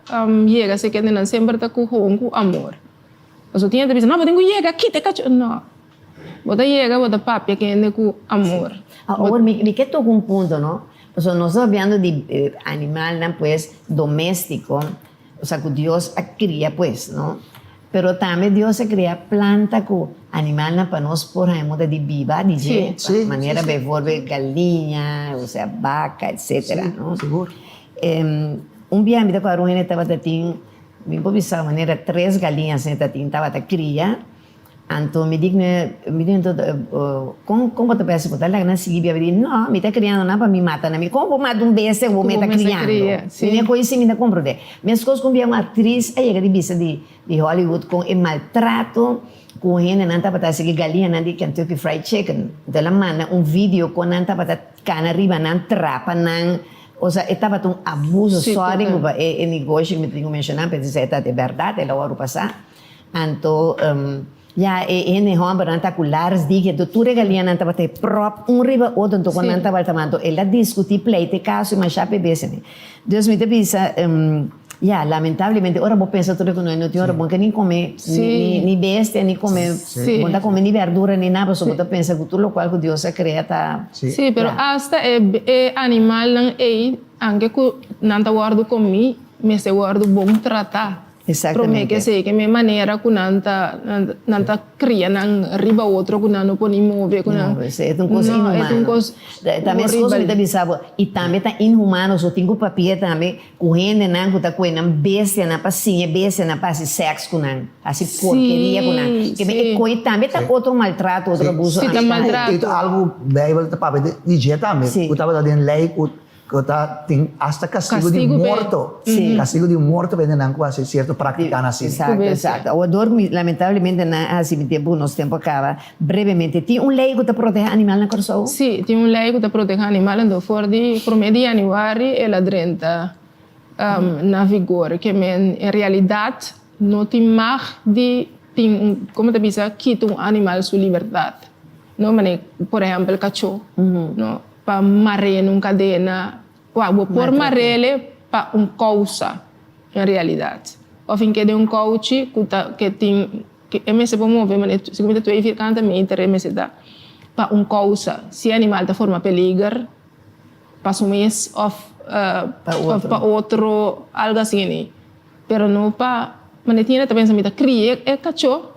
yega si kendenan semper ta cu gewoon cu amor. Pasobra tin hende ta bisa no bo tin cu yega kita e cacho, no, bo ta yega bo ta papia kende cu amor. Awor mi ke toca un punto no, Pasobra nos ta papiando di animalnan pues doméstiko, osea ku Dios a kria pues, no? Pero tambe Dios a kria planta ku animalnan pa nos por haña moda di biba di dje, manera bijvoorbeeld galiña, osea baka, etcétera, no? Un bia mi ta kòrda un hende tabata tin, mi por bisa manera tres galiña asina ta tin, tabata kria. Anto mi di kune, mi di anto, kon kon bo ta pensa bo ta laga nan sigui bia? Mi di, no, mi ta kriando nan pa mi mata nan. Mi di, kon bo mata un bestia ku bo meta kriando? Mi di, koe si mi ta komprondé. Meskos ku un bia un aktris a yega di bisa di di Hollywood kon e maltrato ku hendenan tabata hasi ku e galiñanan di Kentucky Fried Chicken. Anto el a manda un video kon nan tabata kana riba nan, trapa nan. Osea e tabata un abuso, sorry ku pa e negoshi ku mi tin ku menshoná, pero esei ta e bèrdat, el a wòrdu pasá. Anto ya e hende hòmbernan ta ku lars diki, anto tur e galiñanan tabata e pròp un riba otro, anto kon nan tabata tama, anto el a diskutí pleita e kaso i mashá p'e bes esei. Dus mi ta bisa, ya, lamentablemente ora bo pensa tur e ku no tin ora bo no ke ni kome ni bestia ni kome, bo no ta kome ni bèrdura ni nada, pasobra bo ta pensa ku tur lokual ku Dios a krea ta. Sí, pero asta e animalnan ei, anke ku nan ta wòrdu komí, mester wòrdu bon tratá. Promé ke esei, ke mi manera ku nan ta nan ta kria nan riba otro ku nan no por ni move, ku nan. No, e ta un kos inhumano. No, e ta un kos Tambe es kos mi ta bisa bo, i tambe ta inhumano, so tin ku papia tambe ku hendenan ku ta kue nan bestianan pa siña e bestianan pa hasi sèks ku nan, hasi porkeria ku nan. Ke mi e koi tambe ta otro maltrato, otro abuso Sí, ta animal. maltrato. I ta algu Beibel ta papia di dje tambe, ku tabata den lei ku Ku ta tin asta kastigu di morto. Kastigu di morto pa hendenan ku hasi sierto práktikanan asina. Eksakto, eksakto. Awor dor ku mi lamentablemente nan a hasi mi tempu, nos tempu a kaba. Brevemente, tin un lei ku ta protehá animal na Kòrsou? Sí, tin un lei ku ta protehá animal. Anto for di promé di yanüari el a drenta na vigor. Ke men en realidat no tin mag di tin un, komo ta bisa, kita un animal su libertat. No, manera por ehèmpel kachó, no. Pa mar'é na un kadena, wak bo por mar'éle pa un kousa en realidat. Òf in keda un kouchi ku ta ke tin ke e mester por move manera segun mi ta twee vierkante meter e mester ta pa un kousa. Si e animal ta forma peliger pa su mes òf òf pa otro algu asina. Pero no pa manera tin hende ta pensa mi ta kria e kachó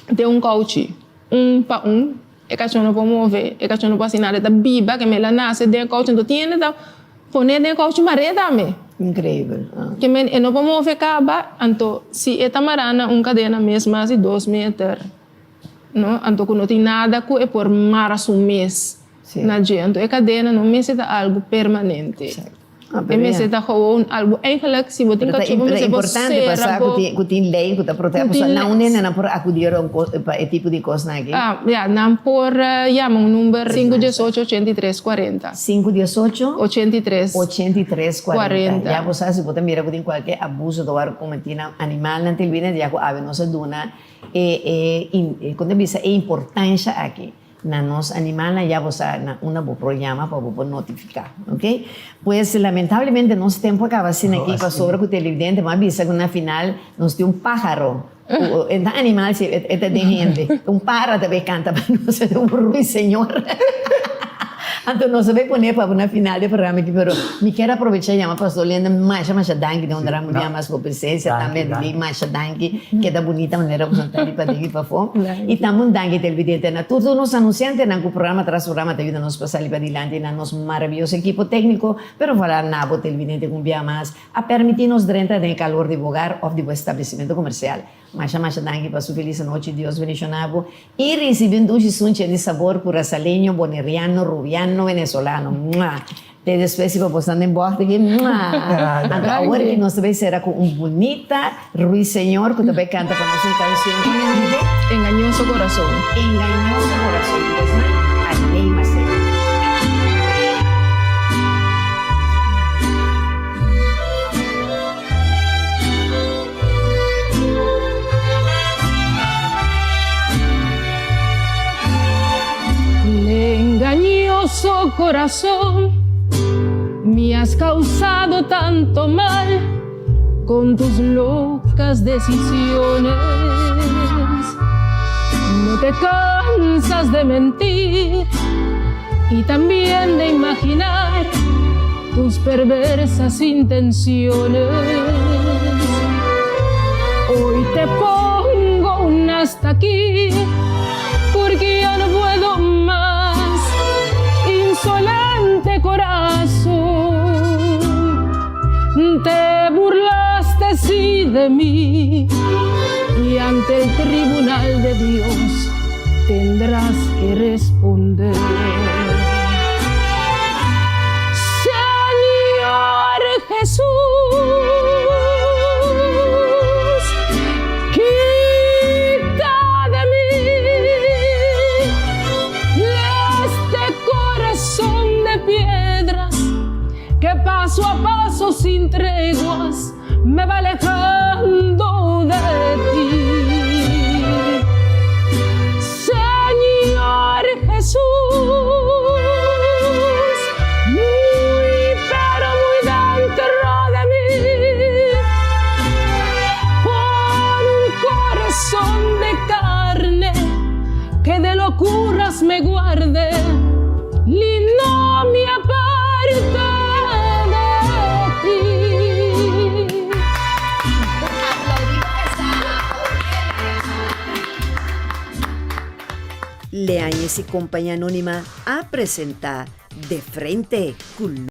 den un kouchi un pa un. E kachó no por move, e kachó no por hasi nada, e ta biba, ke mel a nase den e kouchi, anto tin hende ta pone den e kouchi mar'é tambe. Increibel. Ke men e no por move kaba, anto si e ta mará na un kadena mes mas di dos meter, no, anto ku no tin nada ku e por mara su mes na dje, anto e kadena no mester ta algu permanente. E mester ta gewoon algu eigenlijk si bo tin kachó bo mester por importante pa sera sa bo ku tin lei ku ta proteha ku pasobra tin nan un hende nan por akudi ora un kos pa e tipo di kosnan aki. Ah ya nan por yama un number 518 83 40. 518 83 83 40. 40. Ya bo sa si bo ta mira ku tin kualke abuso ta wòrdu kometí na animalnan te olbida ya ku awe nos a duna e e kon ta bisa e importansha aki. Na nos animalnan ya bo sa na unda bo por yama pa bo por notifica, ok. Pues lamentablemente nos tempo a caba asina aki pasobra cu televidente bo a bisa cu na final nos tin un paharo cu e ta animal si e ta den hende un para ta bay canta pa nos e ta un ruiseñor anto nos a bay pone pa bo na final di e programa aki pero mi kier aprovecha yama pastor Lenda masha masha danki den un drama bia mas bo presencia tambe masha danki. Keda bunita manera ku nan ta di paden i pafó. I tambe un danki televidente na tur tur nos anunsiantenan ku programa tras programa ta yuda nos pa sali padilanti na nos maravioso ekipo tékniko, pero voilà na bo televidente ku un bia mas a permití nos drenta den e kalor di bo hogar òf di bo establesimentu komersial. Masha masha danki pa su felis anochi, Dios bendishoná bo i risibí un dushi sunchi di sabor kurasaleño, boneriano, rubiano, venezolano. Mua! Te despues si bo bosan den bògt aki, mua! Anto awor ki nos ta bai sera ku un bunita ruiseñor ku ta bai kanta pa nos un kansion ku nombre. Engañoso Corazón. Engañoso Corazón. Bosnan a lei masé. Engañoso corazón, me has causado tanto mal con tus locas decisiones. No te cansas de mentir y también de imaginar tus perversas intenciones. Hoy te pongo un hasta aquí porque ya no puedo más, insolente corazón. Te burlaste sí de mí y ante el tribunal de Dios tendrás que responder. Señor Jesús, quita de mí este corazón de piedras que. paso sin treguas me va alejando de ti. Señor Jesús, muy pero muy dentro de mí, pon un corazón de carne que de locuras me guarde y no me aparte de ti. Leáñez y Compañía Anónima a presentá De Frente ku.